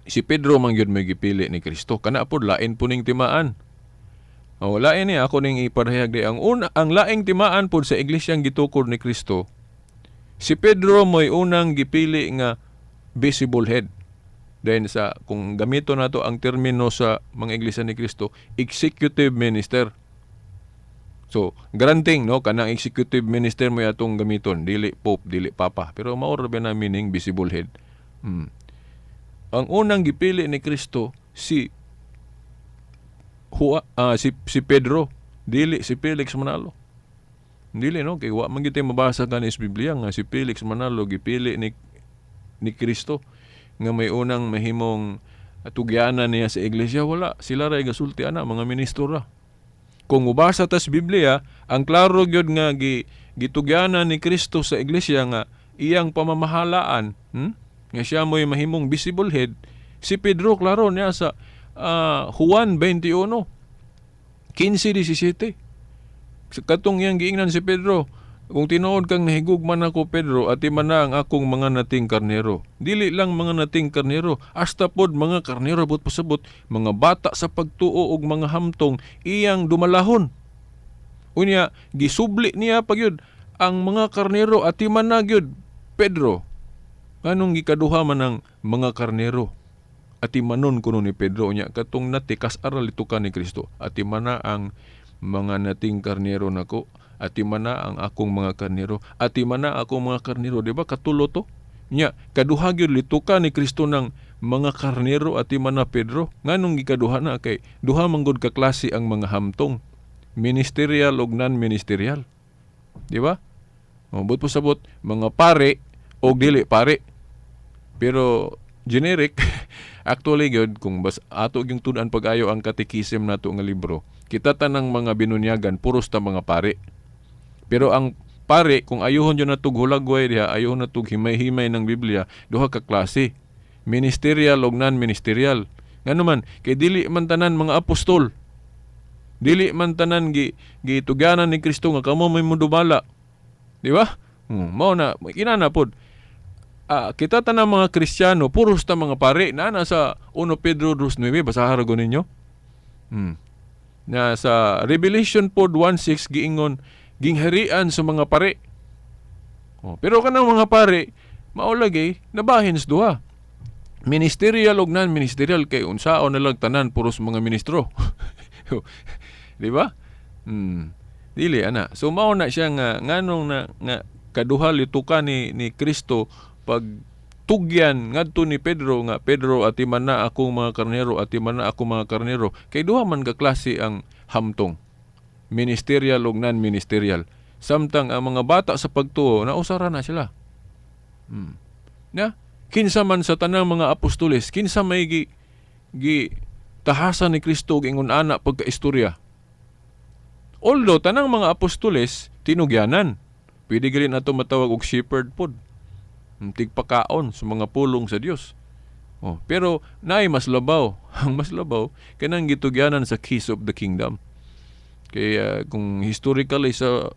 si Pedro man gyud may gipili ni Kristo. Kana pod lain po ning timaan. O, lain ni ako ning iparahayag di ang una, ang laing timaan pod sa iglesyang gitukod ni Kristo, si Pedro mo'y unang gipili nga visible head. Then sa kung gamito nato ang termino sa mga iglesia ni Kristo, executive minister. So, granting no kanang executive minister mo atong gamiton, dili pope, dili papa, pero mao ra ba na meaning visible head. Ang unang gipili ni Kristo si si Pedro, dili si Felix Manalo. Dili no kay wa man gyud mabasa kani sa Biblia nga si Felix Manalo gipili ni Kristo nga may unang mahimong tugyanan niya sa iglesia. Wala, sila ra gasulti ana, mga ministro ra. Kung mubasa tas Biblia, ang klaro gyud nga gitugyanan ni Kristo sa iglesia nga iyang pamamahalaan, nga siya mo'y mahimong visible head, si Pedro klaro niya sa Juan 21 15:17. Katong iyang giingnan si Pedro, kung tinuod kang nahigugma nako Pedro, ati man na ang akong mga nating karnero. Dili lang mga nating karnero, hasta pod mga karnero but pasabot, mga bata sa pagtuo og mga hamtong iyang dumalahon. Unya gisubli niya pagyud ang mga karnero, ati man na gyud Pedro. Anong gikaduha man ang mga karnero? Ati manon kuno ni Pedro, unya katong nati kas-aral ituka ni Kristo. Ati man na ang mga nating karnero nako, ati mana ang akong mga karnero, ati mana akong mga karnero, di ba? Katulo to. Nya, kaduha gyud lituka ni Kristo ng mga karnero ati mana Pedro. Nganong gikaduha na kay duha man gud ka klase ang mga hamtong, ministerial og non-ministerial. Di ba? O, but pasabot mga pare og dili pare. Pero generic actually gyud kung bas ato gyung tud-an pag-ayo ang katekisim nato nga libro, kita tanang mga binunyagan puros ta mga pare. Pero ang pare, kung ayuhon yun natug hulagway diha, ayuhon natug himay-himay ng Biblia, duha ka klase, ministerial og non-ministerial. Ngano man, kay dili man tanan mga apostol. Dili man tanan gitugyanan ni Kristo nga kamo may mudumala. Di ba? Mao na kinana pod. Kita tanang mga Kristiyano puros ta mga pare na nasa 1 Pedro 2:9, basahan ra ninyo. Na sa Revelation pod 1:6 giingon gingharian sa mga pare. Oh, pero kanang mga pare mao lagi nabahin sa duha. Ministerial og non-ministerial kay unsaon na lang tanan puros mga ministro. Di ba? Dili ana. So mao na siya nga nganong na nga kaduha lituka ni Kristo pag tugyan ngadto ni Pedro nga Pedro ati man na akong mga karnero, ati man na akong mga karnero, kay duha man ka klase ang hamtong, ministerial ug non-ministerial. Samtang ang mga bata sa pagtuo nausara na sila. Na Kinsa man sa tanang mga apostoles, kinsa may gi, gi tahasan ni Kristo og ingon ana pagkaistorya? Although tanang mga apostoles tinugyanan, pwede gali nato matawag og shepherd pod. Tigpakaon sa mga pulong sa Dios. Oh, pero naay mas labaw. Ang mas labaw kanang gitugyanan sa keys of the kingdom. Kaya kung historically sa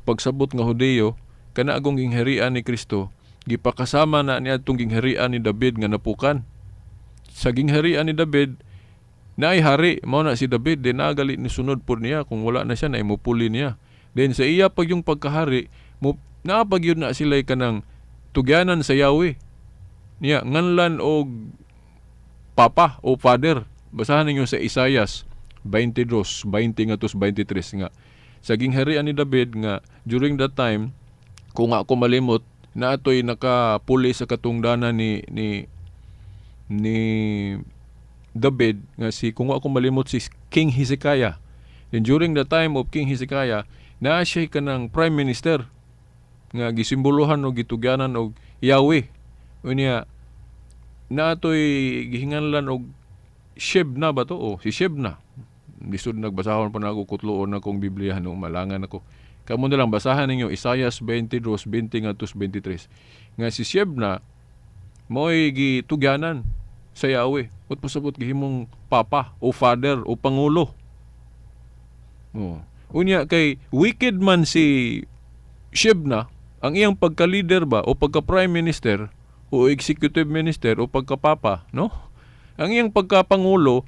pagsabot nga Hudeyo, kana agong gingharian ni Kristo, gipakasama na niya atong gingharian ni David nga napukan. Sa gingharian ni David, naay hari, mao na si David, din nagali ni sunod pod niya, kung wala na siya, na imupuli niya. Then sa iya pag yung pagkahari, mo, naapag yun na sila kanang tugyanan sa Yahweh. Niya, nganlan og papa o father. Basahan ninyo sa Isayas 22, 20 nga 23 nga. Sa gingharian ni David nga during that time, kung ako malimot, na atoy nakapuli sa katungdanan ni ni ni David nga si, kung ako malimot, si King Hezekiah. Then during the time of King Hezekiah, naa siya kanang prime minister nga gisimbolohan og gitugyanan og Yahweh. Unya naatoy gihinganlan og Shebna ba to? O, si Shebna. Lisod nagbasahon pa na ako, kutloon na kong Biblia no malangan ako. Kamo na lang basahan ninyo Isaias 22, 20 ngadto 23. Nga si Shebna mo'y gitugyanan sa Yahweh. Ut pasabot gihimong papa o father o pangulo. Oh. Unya kay wicked man si Shebna, ang iyang pagka-leader ba o pagka-prime minister o executive minister o pagka-papa, no? Ang iyang pagkapangulo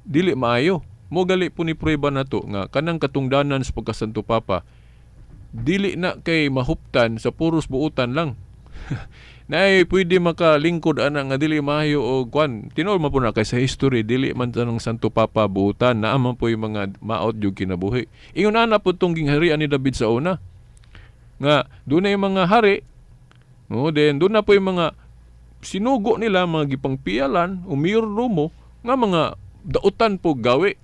dili maayo. Mo gali po ni prueba nato nga kanang katungdanan sa pagkasanto papa dili na kay mahuptan sa puros buutan lang. Naay pwede makalingkod ana nga dili maayo o kwan. Tinuod man po na kay sa history dili man tanang Santo Papa buutan, naa man po yung mga maot yung kinabuhi. Ingon ana po tong gingharian ni David sa una. Nga doon na yung mga hari, no, then doon na po yung mga sinugo nila, mga gipangpiyalan o mayordomo nga mga dautan po gawi.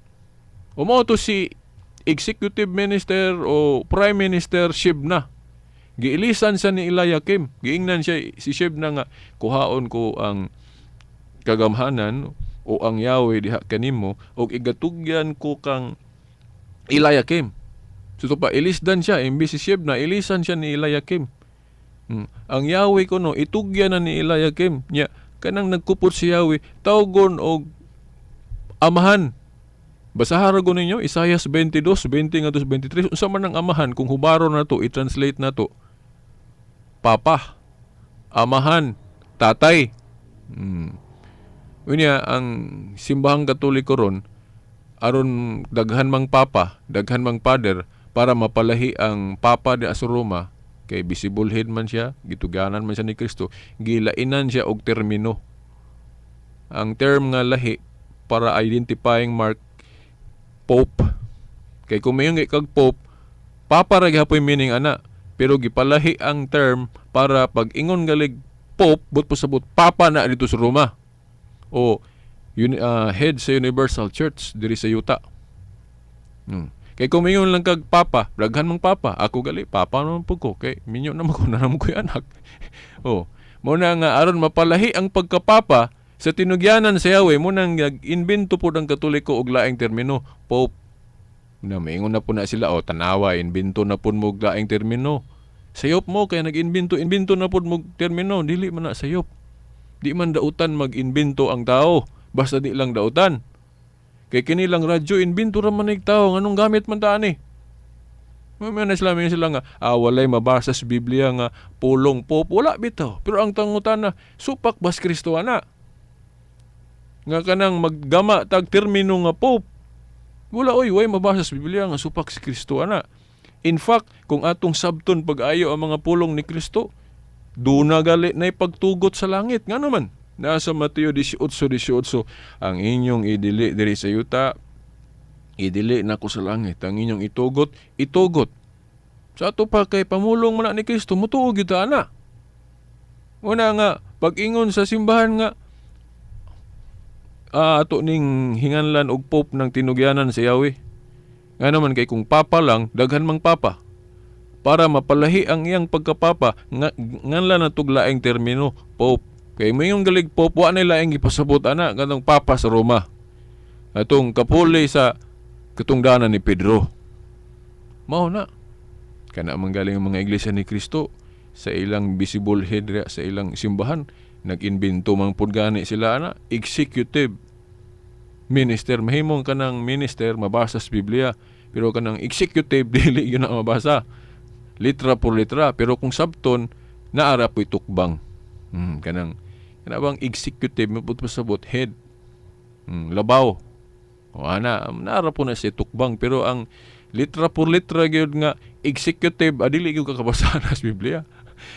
O mao to si executive minister o prime minister Shebna. Giilisan siya ni Eliakim. Giingnan siya si Shebna nga kuhaon ko ang kagamhanan o ang Yahweh diha kanimo og igatugyan ko kang Eliakim. So pa ilisdan siya imbis si Shebna, ilisan siya ni Eliakim. Ang Yahweh kuno itugyan na ni Eliakim. Nya kanang nagkupot si Yahweh tawgon og amahan. Basahan ra ninyo Isaias 22, 20 ngadto 23. Unsa man ang amahan kung hubaro na to, i-translate na to? Papa, amahan, tatay. Unya ang simbahang Katoliko ron aron daghan mang papa, daghan mang father para mapalahi ang papa di sa Roma kay visible head man siya, gituganan man siya ni Kristo, gilainan siya og termino. Ang term nga lahi para identifying mark, Pope. Kay kung mayon kag Pope, papa ra gihapoy meaning ana, pero gipalahi ang term para pag ingon galig Pope, but pasabot papa na dito sa Roma o head sa Universal Church diri sa yuta. Kay kung mingon lang kag papa, daghan mang papa, ako gali papa naman pud ko kay minyo naman ko na naman ko'y anak. Oh, mo na nga aron mapalahi ang pagkapapa sa tinugyanan sa Yahweh, mo nang nag-invento po ang Katoliko og laing termino, Pope. Na maingon na po na sila, oh, tanawa, invento na po mo og laing termino. Sayop mo kaya nag-invento, invento na po mo termino, dili man na sayop. Di man dautan mag-invento ang tao, basta di lang dautan. Kay kini lang radyo, invento ra man ig tao, nganong gamit man ta ani? May na sila, may sila nga, walay mabasa sa Biblia nga pulong Pope, wala bitaw. Pero ang tangutana, supak bas Kristo ana? Nga kanang maggama tag termino nga Pope, wala oy, way mabasa sa Biblia nga supak si Kristo ana. In fact, kung atong sabton pag-ayo ang mga pulong ni Kristo, duna gali na pagtugot sa langit. Nga naman, nasa Mateo 18:18, ang inyong idili diri sa yuta, idili nako sa langit. Ang inyong itugot, itugot. Sa ato pa kay pamulong man ni Kristo, mutuo gyud ta ana. Una nga, pag-ingon sa simbahan nga, ato ning hinganlan og Pope ng tinugyanan sa Yahweh. Nga naman kay kung papa lang, daghan mang papa. Para mapalahi ang iyang pagkapapa, nganlan na tuglaing termino, Pope. Kay moingon galig Pope, wa nila ang gipasabot ana katong Papa sa Roma. Atong kapuli sa katungdanan ni Pedro. Mao na. Kana man galing ang mga Iglesia ni Cristo sa ilang visible head sa ilang simbahan, nag-imbento man pud gani sila ana executive minister. Mahimong kanang minister mabasa sa Biblia, pero kanang executive dili yun na mabasa litra por litra, pero kung sabton naara po'y tukbang. Kanang kana bang executive mapud pasabot head, labaw o ana naara po na si tukbang, pero ang litra por litra gyud nga executive adili gyud kakabasa na sa Biblia.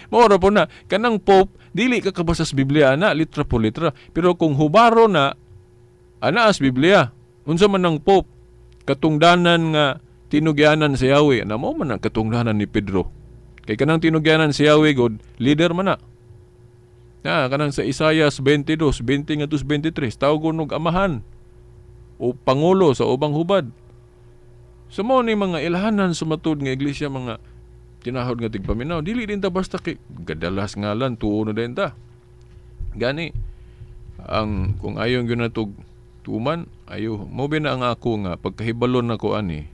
Mao ra po na kanang Pope dili ka kabasa sa Biblia ana litra por litra, pero kung hubaro na ana as Biblia, unsa man ang Pope, katungdanan nga tinugyanan sa Yahweh, ana mo man ang katungdanan ni Pedro. Kay kanang tinugyanan sa Yahweh god leader man na. Na kanang sa Isayas 22, 20 ngadto 23, tawgon og amahan o pangulo sa ubang hubad. So mao ni mga ilhanan sa matud nga iglesia, mga tinahod nga tigpaminaw, dili din ta basta kay gadalas ngalan tuo na din ta. Gani ang kung ayon gyud natog tuman ayo mo na ang ako nga pagkahibalon nako ani,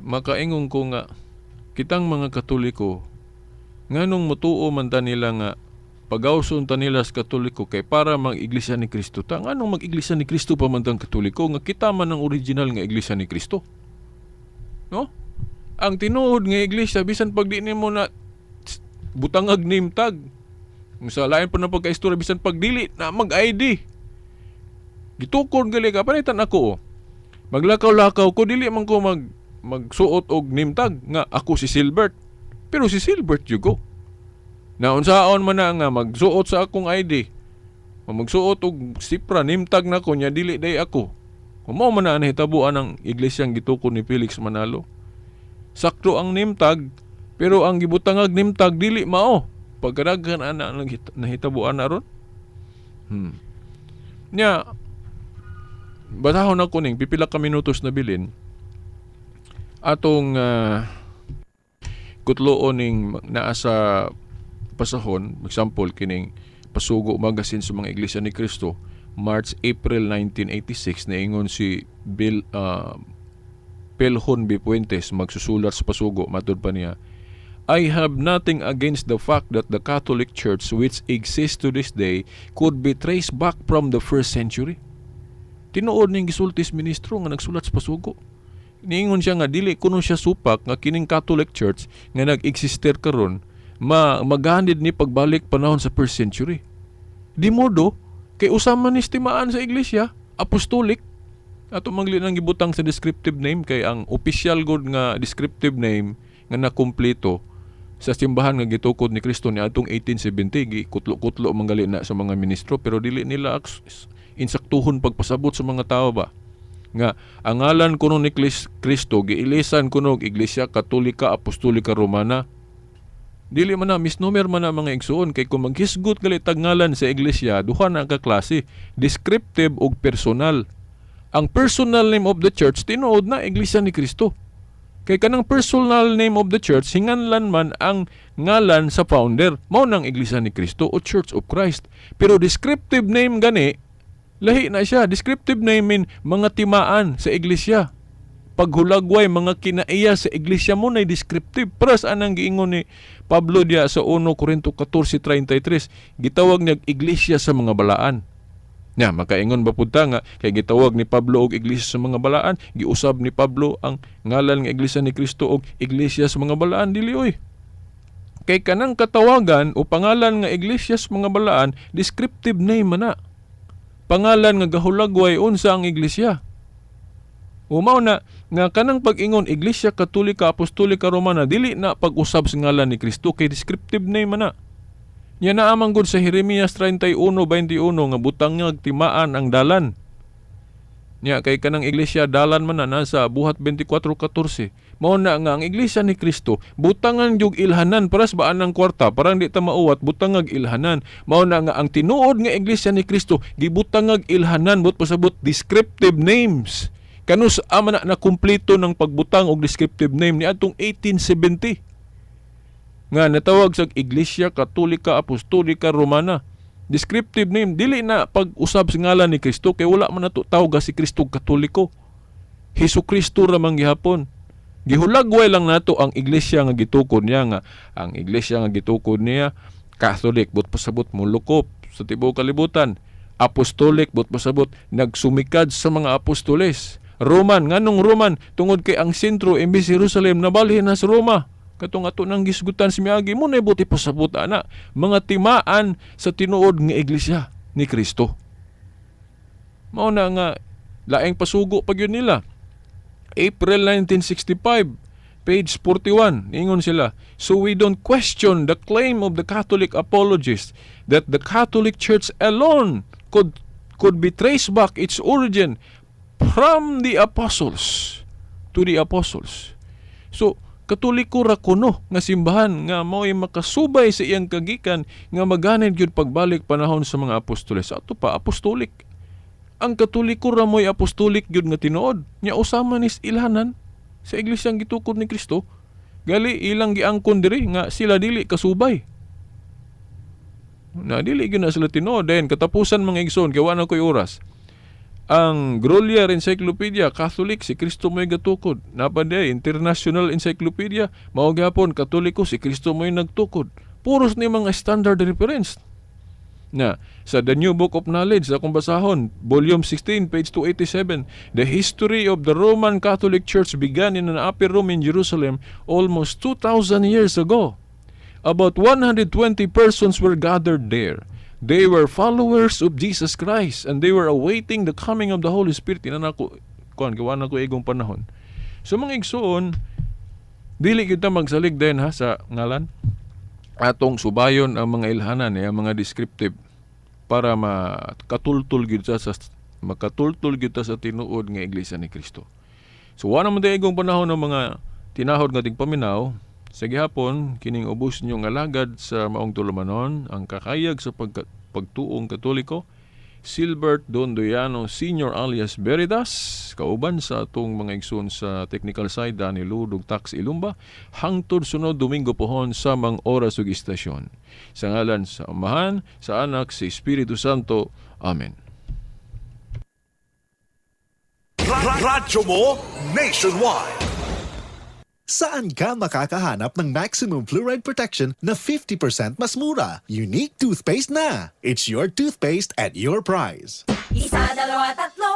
makaingon ko nga kitang mga Katoliko nganong motuo man ta nila nga pagawson ta nila sa Katoliko kay para mag-Iglesia ni Kristo ta, nganong mag-Iglesia ni Kristo pa man tang Katoliko nga kita man ang original nga Iglesia ni Kristo, no? Ang tinuod nga iglesia bisan pag di nimo na butangag name tag, sa lain pa na pagkaistorya, bisan pag dili na mag-ID, gitukod gali ka panitan ako, oh. Maglakaw-lakaw ko dili man ko magsuot og name tag nga ako si Silbert, pero si Silbert you go. Na unsaon man na nga magsuot sa akong ID, magsuot og sipra name tag nako nya dili day ako. Mao man na ang nahitabuan ang iglesyang gitukod ni Felix Manalo. Sakto ang name tag, pero ang gibutangag name tag dili mao. Pagkadaghan ana nahitabuan na ron. Nya basahon ako ning pipila ka minutos na bilin atong kutloon ning naa sa pasahon, example kining Pasugo Magazine sa mga Iglesia ni Cristo, March April 1986, naingon si Bill Pelhon B. Puentes magsusulat sa Pasugo, matud pa niya, I have nothing against the fact that the Catholic Church, which exists to this day, could be traced back from the first century. Tinuod ning gisultis ministro nga nagsulat sa Pasugo. Niingon siya nga dili kuno siya supak nga kining Catholic Church nga nag-exister karon maganid ni pagbalik panahon sa first century. Di modo kay usa man ni timaan sa iglesia, apostolic. Ato mangli nang gibutang sa descriptive name kay ang official god nga descriptive name nga nakumpleto sa simbahan nga gitukod ni Kristo ni atong 1870, gikutlo-kutlo manggali na sa mga ministro, pero dili nila insaktuhon pagpasabot sa mga tao ba nga ang ngalan kuno ni Kristo giilisan kuno og Iglesia Katolika Apostolika Romana. Dili man na misnomer man na mga igsuon, kay kung maghisgot gali tag ngalan sa iglesia, duha na ka klase, descriptive ug personal. Ang personal name of the church tinuod na Iglesia ni Kristo. Kay kanang personal name of the church hinganlan man ang ngalan sa founder, mao nang Iglesia ni Kristo o Church of Christ. Pero descriptive name gani lahi na siya. Descriptive name mean mga timaan sa iglesia. Paghulagway mga kinaiya sa iglesia mo na descriptive. Para sa anang giingon ni Pablo diya sa 1 Corinto 14:33, gitawag niya iglesia sa mga balaan. Nya makaingon ba pud ta nga kay gitawag ni Pablo og iglesia sa mga balaan, giusab ni Pablo ang ngalan nga Iglesia ni Kristo og iglesia sa mga balaan? Dili oy. Kay kanang katawagan o pangalan nga iglesia sa mga balaan, descriptive name man na. Pangalan nga gahulagway unsa ang iglesia. Umaw na nga kanang pag-ingon Iglesia Katolika Apostolika Romana dili na pag-usab sa ngalan ni Kristo kay descriptive name man na. Nya naamang gud sa Jeremias 31:21 nga butang nga timaan ang dalan. Nya kay kanang iglesia dalan man na nasa Buhat 24:14. Mao na nga ang Iglesia ni Kristo butangan jug ilhanan paras ba anang kwarta, parang di ta mauwat butangag ilhanan. Mao na nga ang tinuod nga Iglesia ni Kristo gibutangag ilhanan, but pasabot descriptive names. Kanus ama na nakumpleto ng pagbutang og descriptive name ni atong 1870 nga natawag sa Iglesia Katolika Apostolika Romana. Descriptive name, dili na pag-usab sa ngalan ni Kristo kay wala man nato tawga si Kristo Katoliko. Hesus Kristo ra man gihapon. Gihulagway lang nato ang iglesia nga gitukod niya, nga ang iglesia nga gitukod niya Catholic, but pasabot molukop sa tibuok kalibutan. Apostolic, but pasabot nagsumikad sa mga apostoles. Roman, nganong Roman? Tungod kay ang sentro imbes Jerusalem nabalhin na sa Roma. Katong ato nang gisgutan si miagi mo na buti pasabot ana mga timaan sa tinuod nga iglesia ni Kristo. Mao na nga laing pasugo pag yun nila. April 1965, page 41, ingon sila, "So we don't question the claim of the Catholic apologists that the Catholic Church alone could be traced back its origin from the apostles to the apostles." So, Katoliko ra kuno nga simbahan nga mao'y makasubay sa iyang kagikan nga maganid gyud pagbalik panahon sa mga apostoles. Ato pa apostolic. Ang Katoliko ra mo'y apostolic gyud nga tinuod. Nya usa man is ilhanan sa iglesyang gitukod ni Kristo. Gali ilang giangkon diri nga sila dili kasubay. Na dili gyud na sila tinuod. Then katapusan, mga igsoon, kay wa na ko'y oras. Ang Grolier Encyclopedia, Catholic, si Kristo mo'y gatukod. Napa diay, International Encyclopedia, mao gyapon Katoliko, si Kristo mo'y nagtukod. Puros ni mga standard reference. Na, sa The New Book of Knowledge, akong basahon, Volume 16, page 287, "The history of the Roman Catholic Church began in an upper room in Jerusalem almost 2,000 years ago. About 120 persons were gathered there. They were followers of Jesus Christ and they were awaiting the coming of the Holy Spirit." Ina ko, kuan, gawa na ko igong panahon. So mga igsoon, dili kita magsalig din ha sa ngalan. Atong subayon ang mga ilhanan, ang mga descriptive para makatultul gyud ta sa tinuod nga Iglesia ni Kristo. So wa naman igong panahon ng mga tinahod nga tigpaminaw. Sa gihapon, kining ubos ninyong alagad sa maong tulumanon, ang kakayag sa pagtuong Katoliko, Silbert Dondoyano Senior alias Veritas, kauban sa atong mga igsoon sa technical side, Danny Ludog Tax Ilumba, hangtod sunod Domingo pohon sa mang oras ug istasyon. Sa ngalan sa Amahan, sa Anak, sa Espiritu Santo. Amen. Radyo mo nationwide. Saan ka makakahanap ng maximum fluoride protection na 50% mas mura? Unique Toothpaste na! It's your toothpaste at your price. Isa, dalawa, tatlo.